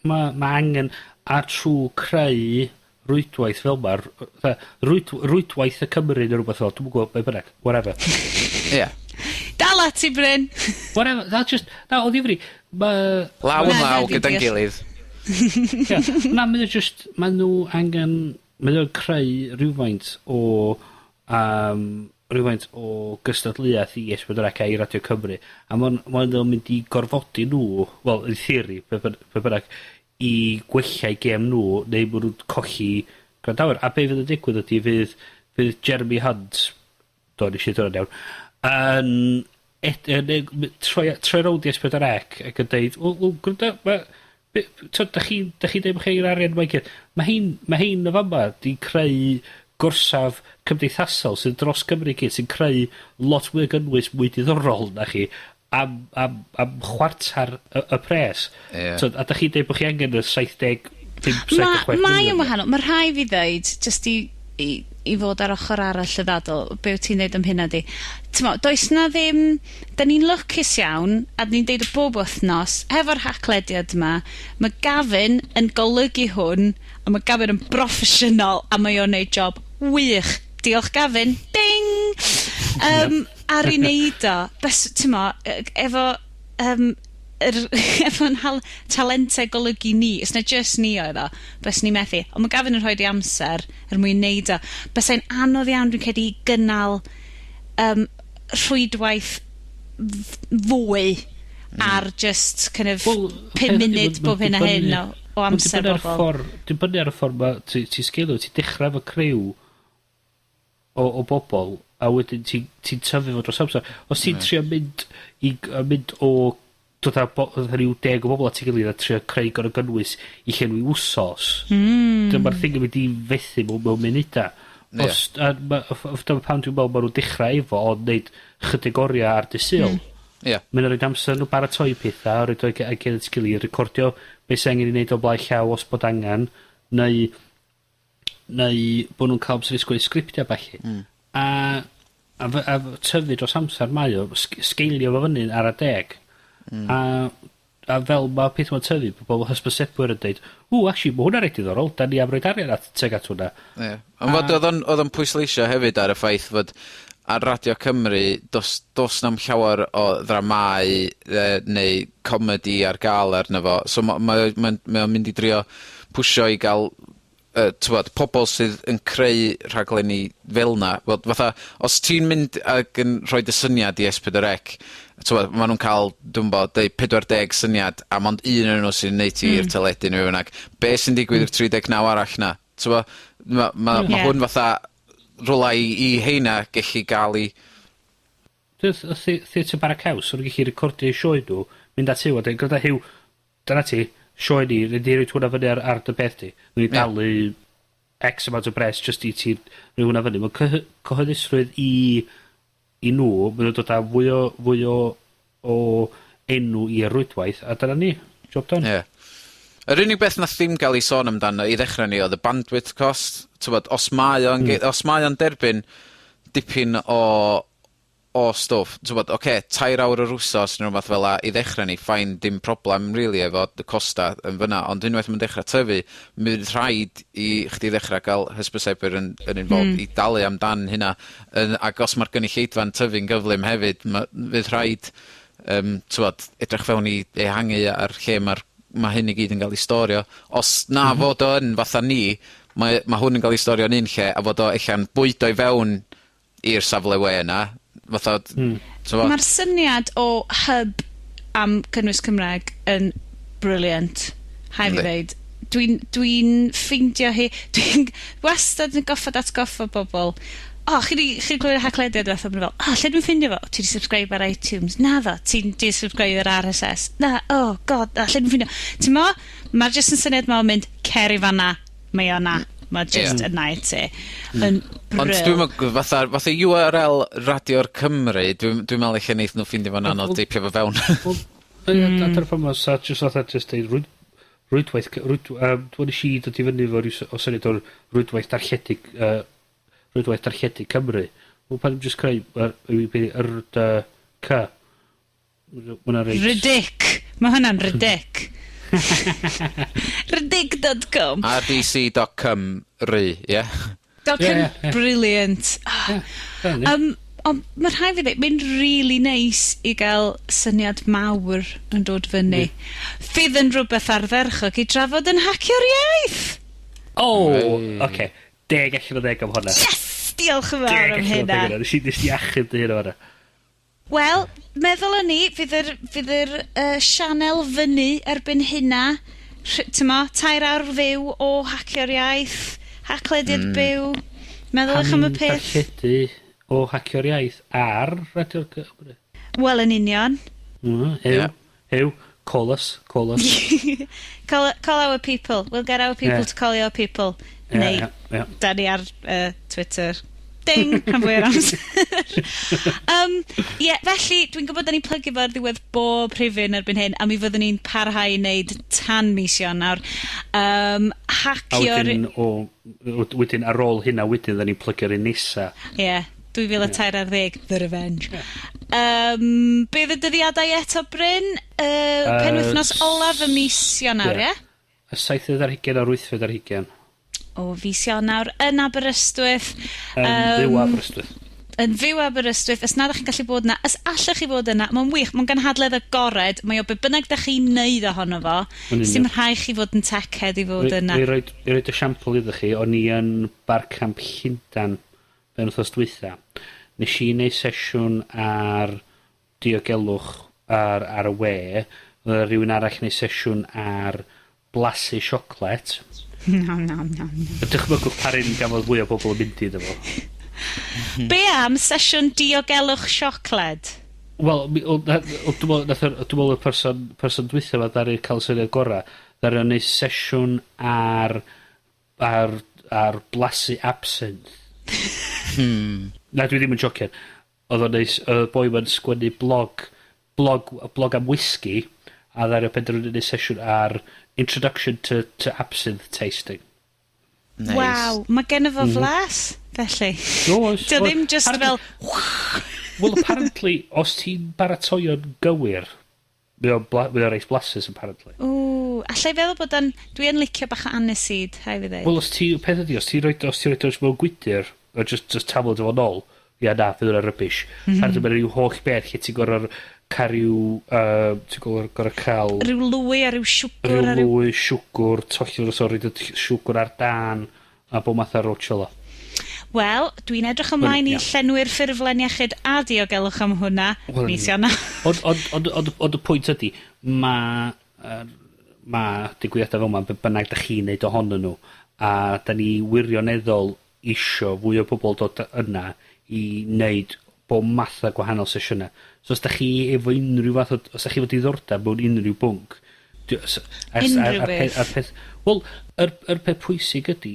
Ma' angen, a trw creu rwydwaith fel 'ma, fatha rwydwaith y Cymru neu rwbath fel, dwi'm yn gwbod be' bynnag, whatever. Ie. Dal ati, Bryn! Whatever, that just, na, o ddifri, ma'... Law yn law gyda'n gilydd. Ie. Na, mae o just, ma' nw angen, mae o'n creu rhywfaint o, rhywfaint o gystadleuaeth i S4C a i Radio Cymru, a ma' o'n mynd i gorfodi nw, wel, in theory, be bynnag, i gwella 'u gêm nw, neu ma' nw'n colli gwrandawyr. A be' fydd yn digwydd ydi fydd Jeremy Hunt, do, nes i ddeud hwnna'n iawn, yn yn troi rownd i S4C ac yn deud, wel, gwrando, ma', be, t'od, 'dach chi'n deud bo' chi angen arian 'ma i gyd. Ma' hein yn fama 'di creu gorsaf cymdeithasol sydd dros Gymru i gyd, sy'n creu lot mwy o gynnwys mwy diddorol na chi am chwarter y pres. T'od, a 'dach chi'n deud bo' chi angen y 75, 76 Mae yn wahanol. Mae rhai fi ddeud, jyst i fod ar ochr arall y ddadl, be wyt ti'n ddeud am hynna di? T'mo', does na ddim, da ni'n lwcus iawn, a ni'n deud o bob wythnos, hefo'r haclediad yma, mae Gavin yn golygu hwn, a mae Gavin yn broffesiynol, a mae o'n neud job wych. Diolch Gavin. Ding! Ar ei neud o, bys, t'mo', efo, efo'n talentau golygu ni, os na just ni oedd o, bys ni methu. Ond mae Gavin yn rhoi ei amser er mwyn neud o. Bysai'n anodd iawn, dwi'n credu, gynnal rhwydwaith fwy ar just kind of Wel, 5 peth ydi, munud bob hyn a hyn o amser dibynnu ar y bobl. Dibynnu ar y ffordd ma' ti sgeilio, ti'n dechrau efo criw o bobl, a wedyn ti'n tyfu fo dros amser. Os ti'n trio mynd i mynd o dod â fatha ryw 10 o bobl at ei gilydd a trio creu gorau gynnwys i llenwi wsos, dyma'r thing yn mynd i fethu mewn munuda. Os, a ma', dyma pam dwi'n meddwl ma' nhw'n dechrau efo, ond neud chydig oriau ar dydd Sul. Mae'n rhoid amser nhw baratoi pethau, a rhoid o i gilydd at gilydd, recordio beth sy'n angen i wneud o blaen llaw os bod angen, neu bod nhw'n cael amser i sgwennu sgriptiau ballu. A tyfu dros amser mae o, sgeilio fo fyny ar y deg. A fel ma' peth ma'n tyfu, pobl hysbysebwyr yn deud, ww, actually, ma' hwnna'n reit diddorol, da ni am roid arian at tuag at hwnna. Ie. Ond fod oedd o'n pwysleisio hefyd ar y ffaith fod ar Radio Cymru, do's na'm llawer o ddramâu neu comedi ar gael arno fo. So mae o'n mynd i drio pwsio i gael, t'mod, pobol sydd yn creu rhaglenni fel 'na. Wel, fatha, os ti'n mynd ag yn rhoi dy syniad i S4C, t'mod, ma' nw'n ca'l, dwi'm bo', deud 40 syniad, a mond un ohonyn nw sy'n neud ti i'r teledu neu be' bynnag. Be' sy'n digwydd i'r 39 arall 'na? T'mo'? Ma' hwn fatha rwla i heina gellu ga'l i Theatr Bara Caws, o'n nhw'n gallu recordio eu sioe nhw, mynd at Huw a deud, gwranda Huw, dyna ti, sioe ni, rydyn ni roid hwnna fyny ar dy beth di. Rydyn ni dalu X amount o bres jyst i ti roi hwnna fyny. Mae cyhoeddusrwydd i nhw, maen nhw'n dod â fwy o enw i'r rwydwaith, a dyna ni. Job done. Ie. Yr unig beth nath ddim ga'l 'i sôn amdano i ddechra ni oedd y bandwidth cost. T'mod, os mae o'n os mae o'n derbyn dipyn o stwff, t'mod, oce, 3 awr yr wsos ne' rwbath fel 'a i ddechra ni, fine, dim problem really efo dy costa yn fyna, ond unwaith ma'n dechra tyfu, mi fydd rhaid i chdi ddechra ga'l hysbysebwyr yn involved i dalu amdan hynna, ac os ma'r gynulleidfa'n tyfu'n gyflym hefyd, fydd rhaid, t'mod, edrych fewn i ehangu ar lle ma' hyn i gyd yn ga'l 'i storio. Os na fod o yn fatha ni, mae hwn yn ga'l 'i storio yn un lle, a fod o ella'n bwydo i fewn i'r safle we yna, fatha, t'mo'? Mae'r syniad o hub am cynnwys Cymraeg yn brilliant. Rhaid fi ddeud. Dwi ffeindio hi. Dwi'n wastad yn goffod atgoffa bobl. O, chi 'di clywed y Haclediad diwetha, ma' nhw fel, "O, lle dwi'n ffindio fo?" "Ti 'di subscribe ar iTunes." "Naddo, ti'n 'di subscribe ar RSS." "Na, oh God, a lle dwi'n ffindio?" Ti'n mo? Mae'r jyst yn syniad 'ma o mynd, cer i fanna, mae o 'na. Mae just yna i ti. Yn Ond brill. dwi'n meddwl, fatha URL Radio'r Cymru, dwi'n meddwl ella neith nhw ffindio fo'n anodd deipio fo fewn. Wel, dyna'r ffordd ma, sa jyst fatha jyst deud rwydwaith, dwi'n nes i dod i fyny efo ryw o syniad o'r rwydwaith darlledu, rwydwaith darlledu Cymru. Wel, pan jyst creu, yr, D, C. Ma' hwnna reit. Ridic. Mae hwnna'n ridic. Ridic.com. rdc.com ry, ie? Dot Ie, com. ie, ie. Brilliant. Ah. Dyna ni. Ond mae rhaid fi ddweud, mae'n really nice i gael syniad mawr yn dod fyny. Fydd yn rhywbeth ardderchog i drafod yn Hacio'r Iaith. O, Hey. oce. 10 allan o 10 am hwnna. Yes! Diolch yn fawr 10 am allan o 10 hynna. hwnna. Nes i achub dy hyn o hwnna. Wel, meddwl o'n i, fydd yr sianel fyny erbyn hynna. T'mo, 3 awr fyw o Hacio'r Iaith, Haclediad byw. Meddylwch am y peth. Darlledu o Hacio'r Iaith ar Radio'r Cymru. Wel, yn union. Huw, Ie. Huw, call us, call us. Call our people. We'll get our people to call your people. Neu, Ie, ie. da ni ar Twitter. Ding, rhan fwy o'r amser. Ie, felly, dwi'n gwybod da ni'n plygu fo ar ddiwedd bob rhifyn erbyn hyn, a mi fyddwn ni'n parhau i wneud tan mis Ionawr. A Hacio'r wedyn ar ôl hynna wedyn, da ni'n plygio'r un nesa. Ie, yeah, 2013, The Revenge. Be oedd y dyddiadau eto, Bryn? Penwythnos olaf y mis Ionawr, ie? Ie. Y 27 a'r 28. O fis Ionawr yn Aberystwyth. Yn fyw Aberystwyth. Yn fyw Aberystwyth. Os nad ydych chi'n gallu bod yna, os allwch chi fod yna, mae'n wych, mae'n ganhadledd agored, mae o be bynnag da chi'n neud ohono fo, Yn union. sy'n rhaid chi fod yn tech-head i fod yna. I roid esiampl iddo chi, o'n i yn Barcamp Llundan ben wythnos dwytha. Nes i neud sesiwn ar diogelwch ar y we. Oedd rhywun arall neud sesiwn ar blasu siocled. No, no, no, no. A dychmygwch pa un gafodd fwy o bobl yn mynd iddo fo. Be am sesiwn diogelwch siocled? Wel, dwi'n meddwl dwi'n meddwl y person dwytha fa ddaru cael syniad gora. Ddaru o'n neud sesiwn ar blasu absinthe. Na, dwi ddim yn jocian. Oedd o'n neud, y boi ma'n sgwennu blog am whisky, a ddaru o penderfynu neud sesiwn ar Introduction to Absinthe Tasting. Nice. Waw, mae gen fo flas, felly. Oes, Dio oes. ddim just fel. Well, apparently, os ti'n baratoi o'n gywir, mae o'n reit blasus, apparently. Ww, allai feddwl bod o'n. Dwi yn licio bach o aniseed, rhaid fi ddeud. Wel, os ti, peth ydi, os ti'n roid o mewn gwydyr, a just taflu fo nôl, ia na, fydd hwnna'n rubbish. Mm -hmm. Mae'n rhyw holl beth lle ti'n gorfod cael rhyw, ti'n gorfod cael Rhyw lwy a rhyw siwgr rhyw a rhyw lwy, siwgr, tollio dros o, roid y siwgr ar dan, a bob math o rwtsh fel 'a. Wel, dwi'n edrych ymlaen i llenwi'r ffurflen iechyd a diogelwch am hwnna. Wel, Mis Ionawr. Ond y pwynt ydy, mae ma digwyddiadau fel yma, be bynnag da chi'n neud ohonyn nhw, a da ni wirioneddol isio fwy o bobl dod yna i neud bob matha gwahanol sesiyna. So os 'dach chi efo unrhyw fath o, os 'dach chi efo diddordab mewn unrhyw bwnc, Unrhyw beth. A'r peth, wel, yr peth pwysig ydi,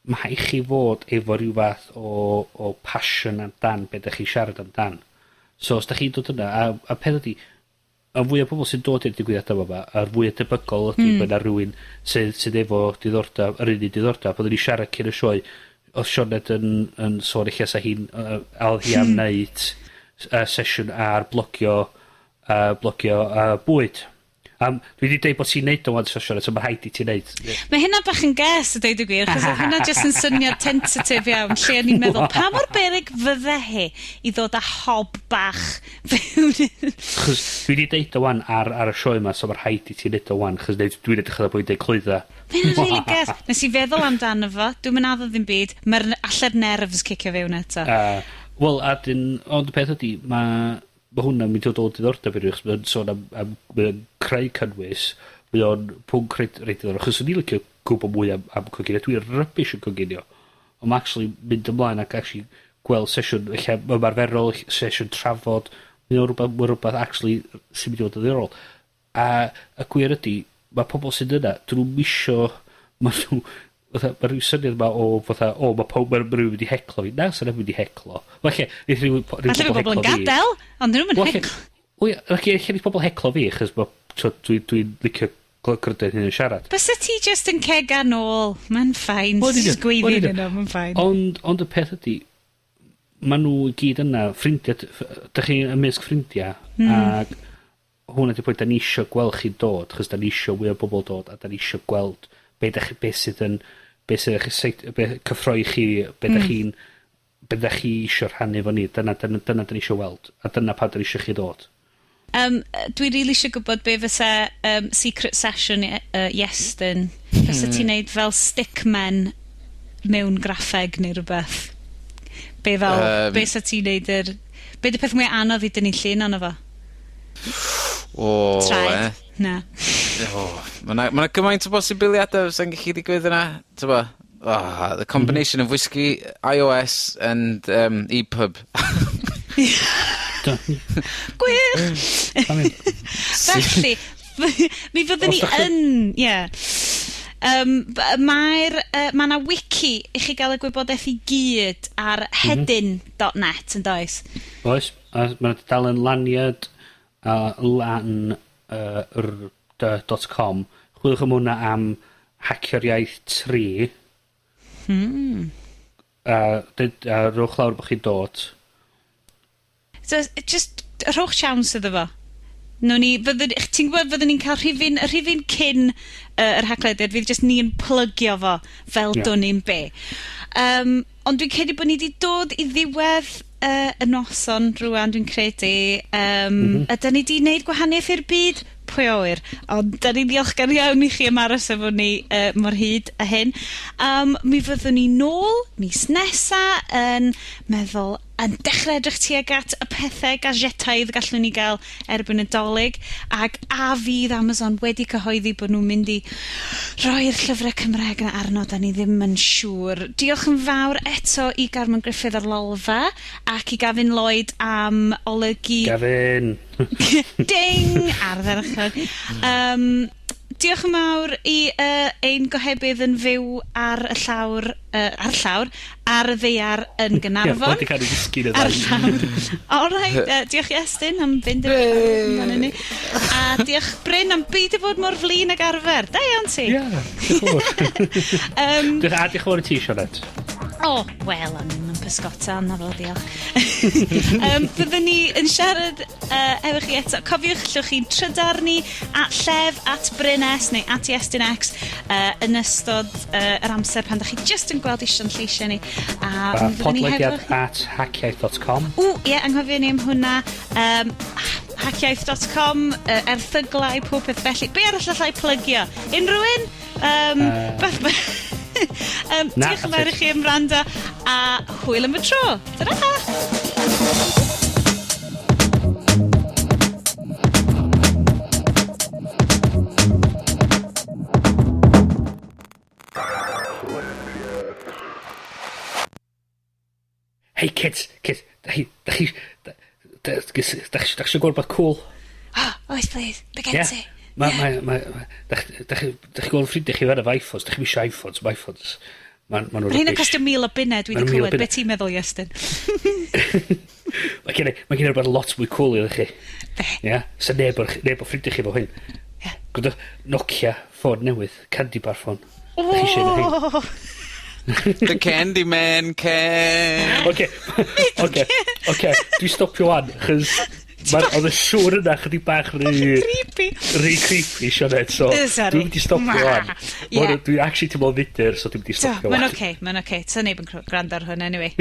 ma' rhai' chi fod efo ryw fath o passion amdan be' 'dach chi siarad amdan. So os 'dach chi'n dod yna, a peth ydi, y fwya pobol sy'n dod i'r digwyddiada 'ma, a'r fwya debygol ydi bod 'na rywun sydd efo diddordab, yr un un diddordab. Oedden ni siarad cyn y sioe, odd Sioned yn sôn ella 'sa hi'n a odd hi am neud sesiwn ar blogio bwyd. Dwi 'di deud bod ti'n neud o ŵan Sioned, so ma' rhaid i ti neud. Mae hynna bach yn ges a deud y gwir, achos oedd hynna jyst yn syniad tentative iawn, lle o'n i'n meddwl, pa mor beryg fydde hi i ddod â hob bach fewn? Chos dwi 'di deud o ŵan ar y sioe 'ma, so ma' rhaid i ti neud o ŵan, chos dwi'n edrych ar bwy'n deud clwydda. Mae hynna'n really ges. Nes i feddwl amdano fo, dwi'm yn addo ddim byd, mae'r alle'r nerves cicio fewn eto. Wel, a dyn, ond y peth ydi, ma' hwnna'n mynd i dod o diddordeb i rywun, achos mae o'n sôn am mae o'n creu cynnwys, mae o'n pwnc reit diddorol, achos o'n i'n licio gwbod mwy am coginio, dwi'n rubbish yn coginio, ond ma' actually mynd ymlaen ac actually gweld sesiwn ella ymarferol, sesiwn trafod, mae o'n rwbath actually sy'n mynd i fod yn ddiddorol. A y gwir ydi, ma' pobol sydd yna, dyn nhw'm isio, ma' nhw, fatha, ma' rhyw syniad 'ma o fatha, o, ma' pawb, ma' rywun mynd i heclo fi. Na, sa neb mynd i heclo. Falle, neith ryw Falle bobol bod bobl yn heclo fi. gadael, ond dyn nhw'm yn Wel, heclo. Wel, ie, ella neith pobol heclo fi, achos ma', t'od, dwi'n licio gwrando hyn yn siarad. Bysa ti just yn cega nôl, mae'n fine. Wel, Just gweiddi wel, iddyn nhw, mae'n fine. Ond y peth ydi, ma' nhw i gyd yna, ffrindia, dych chi ymysg ffrindia, ag hwnna 'di pwynt 'dan ni isio gweld chi dod, achos 'dan ni isio mwy o bobol dod, a 'dan ni isio gweld be' 'dach chi, be' sydd yn, be' sydd eich be' cyffroi chi, be' 'dach chi'n, be' 'dach chi isio rhannu efo ni. Dyna 'dan ni isio weld, a dyna pa 'dan ni isio chi ddod. Dwi rili isio gwybod be fysa secret session Iestyn. Fysa ti'n neud fel stickmen mewn graffeg neu rhywbeth? Be fel, be sa ti'n neud yr... Be 'di peth mwy anodd i dynnu llun ono fo? O, Traed. Na. O, ma' 'na gymaint o bosibiliadau fysa'n gallu digwydd yna. T'bo? Oh, the combination of whiskey, iOS and EPUB. Gwych! Felly, mi fyddwn ni Os dach chi- yn, ie. Ma' 'na wiki i chi gael y gwybodaeth i gyd ar hedyn dot net, yn does? Oes, a ma' 'na dudalen lanyard a lan r d dot com. Chwiliwch am hwnna am Hacio'r Iaith 3. A a rowch lawr bo' chi'n dod. So, just rhowch siawns iddo fo. Nawn ni, fyddwn, ti'n gwybod fyddwn ni'n cael rhifyn, y rhifyn cyn yr Haclediad, fydd jyst ni'n plygio fo fel dwn i'n be. Ond dwi'n credu bod ni wedi dod i ddiwedd y noson rŵan, dwi'n credu. Ydan ni wedi wneud gwahaniaeth i'r byd? Pwy a ŵyr? Ond da ni'n ddiolchgar iawn i chi am aros efo ni mor hyd a hyn. Mi fyddwn ni nôl mis nesa yn meddwl, yn dechrau edrych tuag at y pethau gadgetaidd gallwn ni gael erbyn y Dolig, ac a fydd Amazon wedi cyhoeddi bod nhw'n mynd i roi'r llyfrau Cymraeg yna arno, da ni ddim yn siŵr. Diolch yn fawr eto i Garmon Griffith ar Lolfa ac i Gavin Lloyd am olygu... Gavin! Ding! Ardderchog. Diolch yn fawr i ein gohebydd yn fyw ar y llawr, ar y llawr, ar y ddaear yn Gaernarfon. Ie, wedi cael ei ddisgyn y Ar y ddau. llawr. All right, diolch i Estyn am fynd amdano ni. A diolch Bryn am beidio bod mor flin ag arfer. Da iawn ti. Ie, diolch yn fawr. Diolch, a diolch yn fawr i ti, Sioned. O, wel, o'n i'n pysgota, na fo, diolch. Byddwn ni yn siarad efo chi eto. Cofiwch, llwch chi'n trydar ni at llef, at Bryn S neu at Iestyn X yn ystod yr amser pan 'dach chi jyst yn gweld isio'n lleisiau ni. A mi fyddwn ni hefo Podlediad chi. at hackiaith dot com. Ww, ie, anghofio ni am hwnna. Hackiaith dot com, erthyglau, pob peth felly. Be arall allai plygio? Unrhyw un? Na, Diolch yn fawr i that's it. chi am wrando, a hwyl am y tro. Ta-ra! Hey kids, kids, da chi, da chi, da, da, da, da chi, da chi gweld beth cool? Oh, oes please, be gen Ie. ti? Ma' mae mae ma' 'dach 'dach chi 'dach chi gweld ffrindiau chi fan efo iPhones, 'dach chi'm isio iPhones, ma' iPhones, ma' nhw'n Mae hynna'n rubbish. costio 1,000 o bunnau, dwi Ma' wedi nhw'n 1,000 o clywed. bunne. Be ti'n meddwl, Iestyn? Mae gen i rhywbeth lot mwy cool i chi. Be? Ie? Sa neb o'r, neb o ffrindiau chi efo hyn. Ie. Gwrandwch, Nokia, ffôn newydd, candy bar ffôn. Dach chi isio un o rhein? Oh! The Candyman can. Oce, dwi'n stopio wan, chos oedd y sŵn yna chydig bach rhy Creepy. rhy creepy, Sioned, so Sorry. dwi'n mynd i stopio wan. Ie. Dwi'n actually teimlo'n fudur, so dwi'n mynd i So, stopio mae'n wan. oce, mae'n oce. So neb yn gwrando ar hwn, anyway.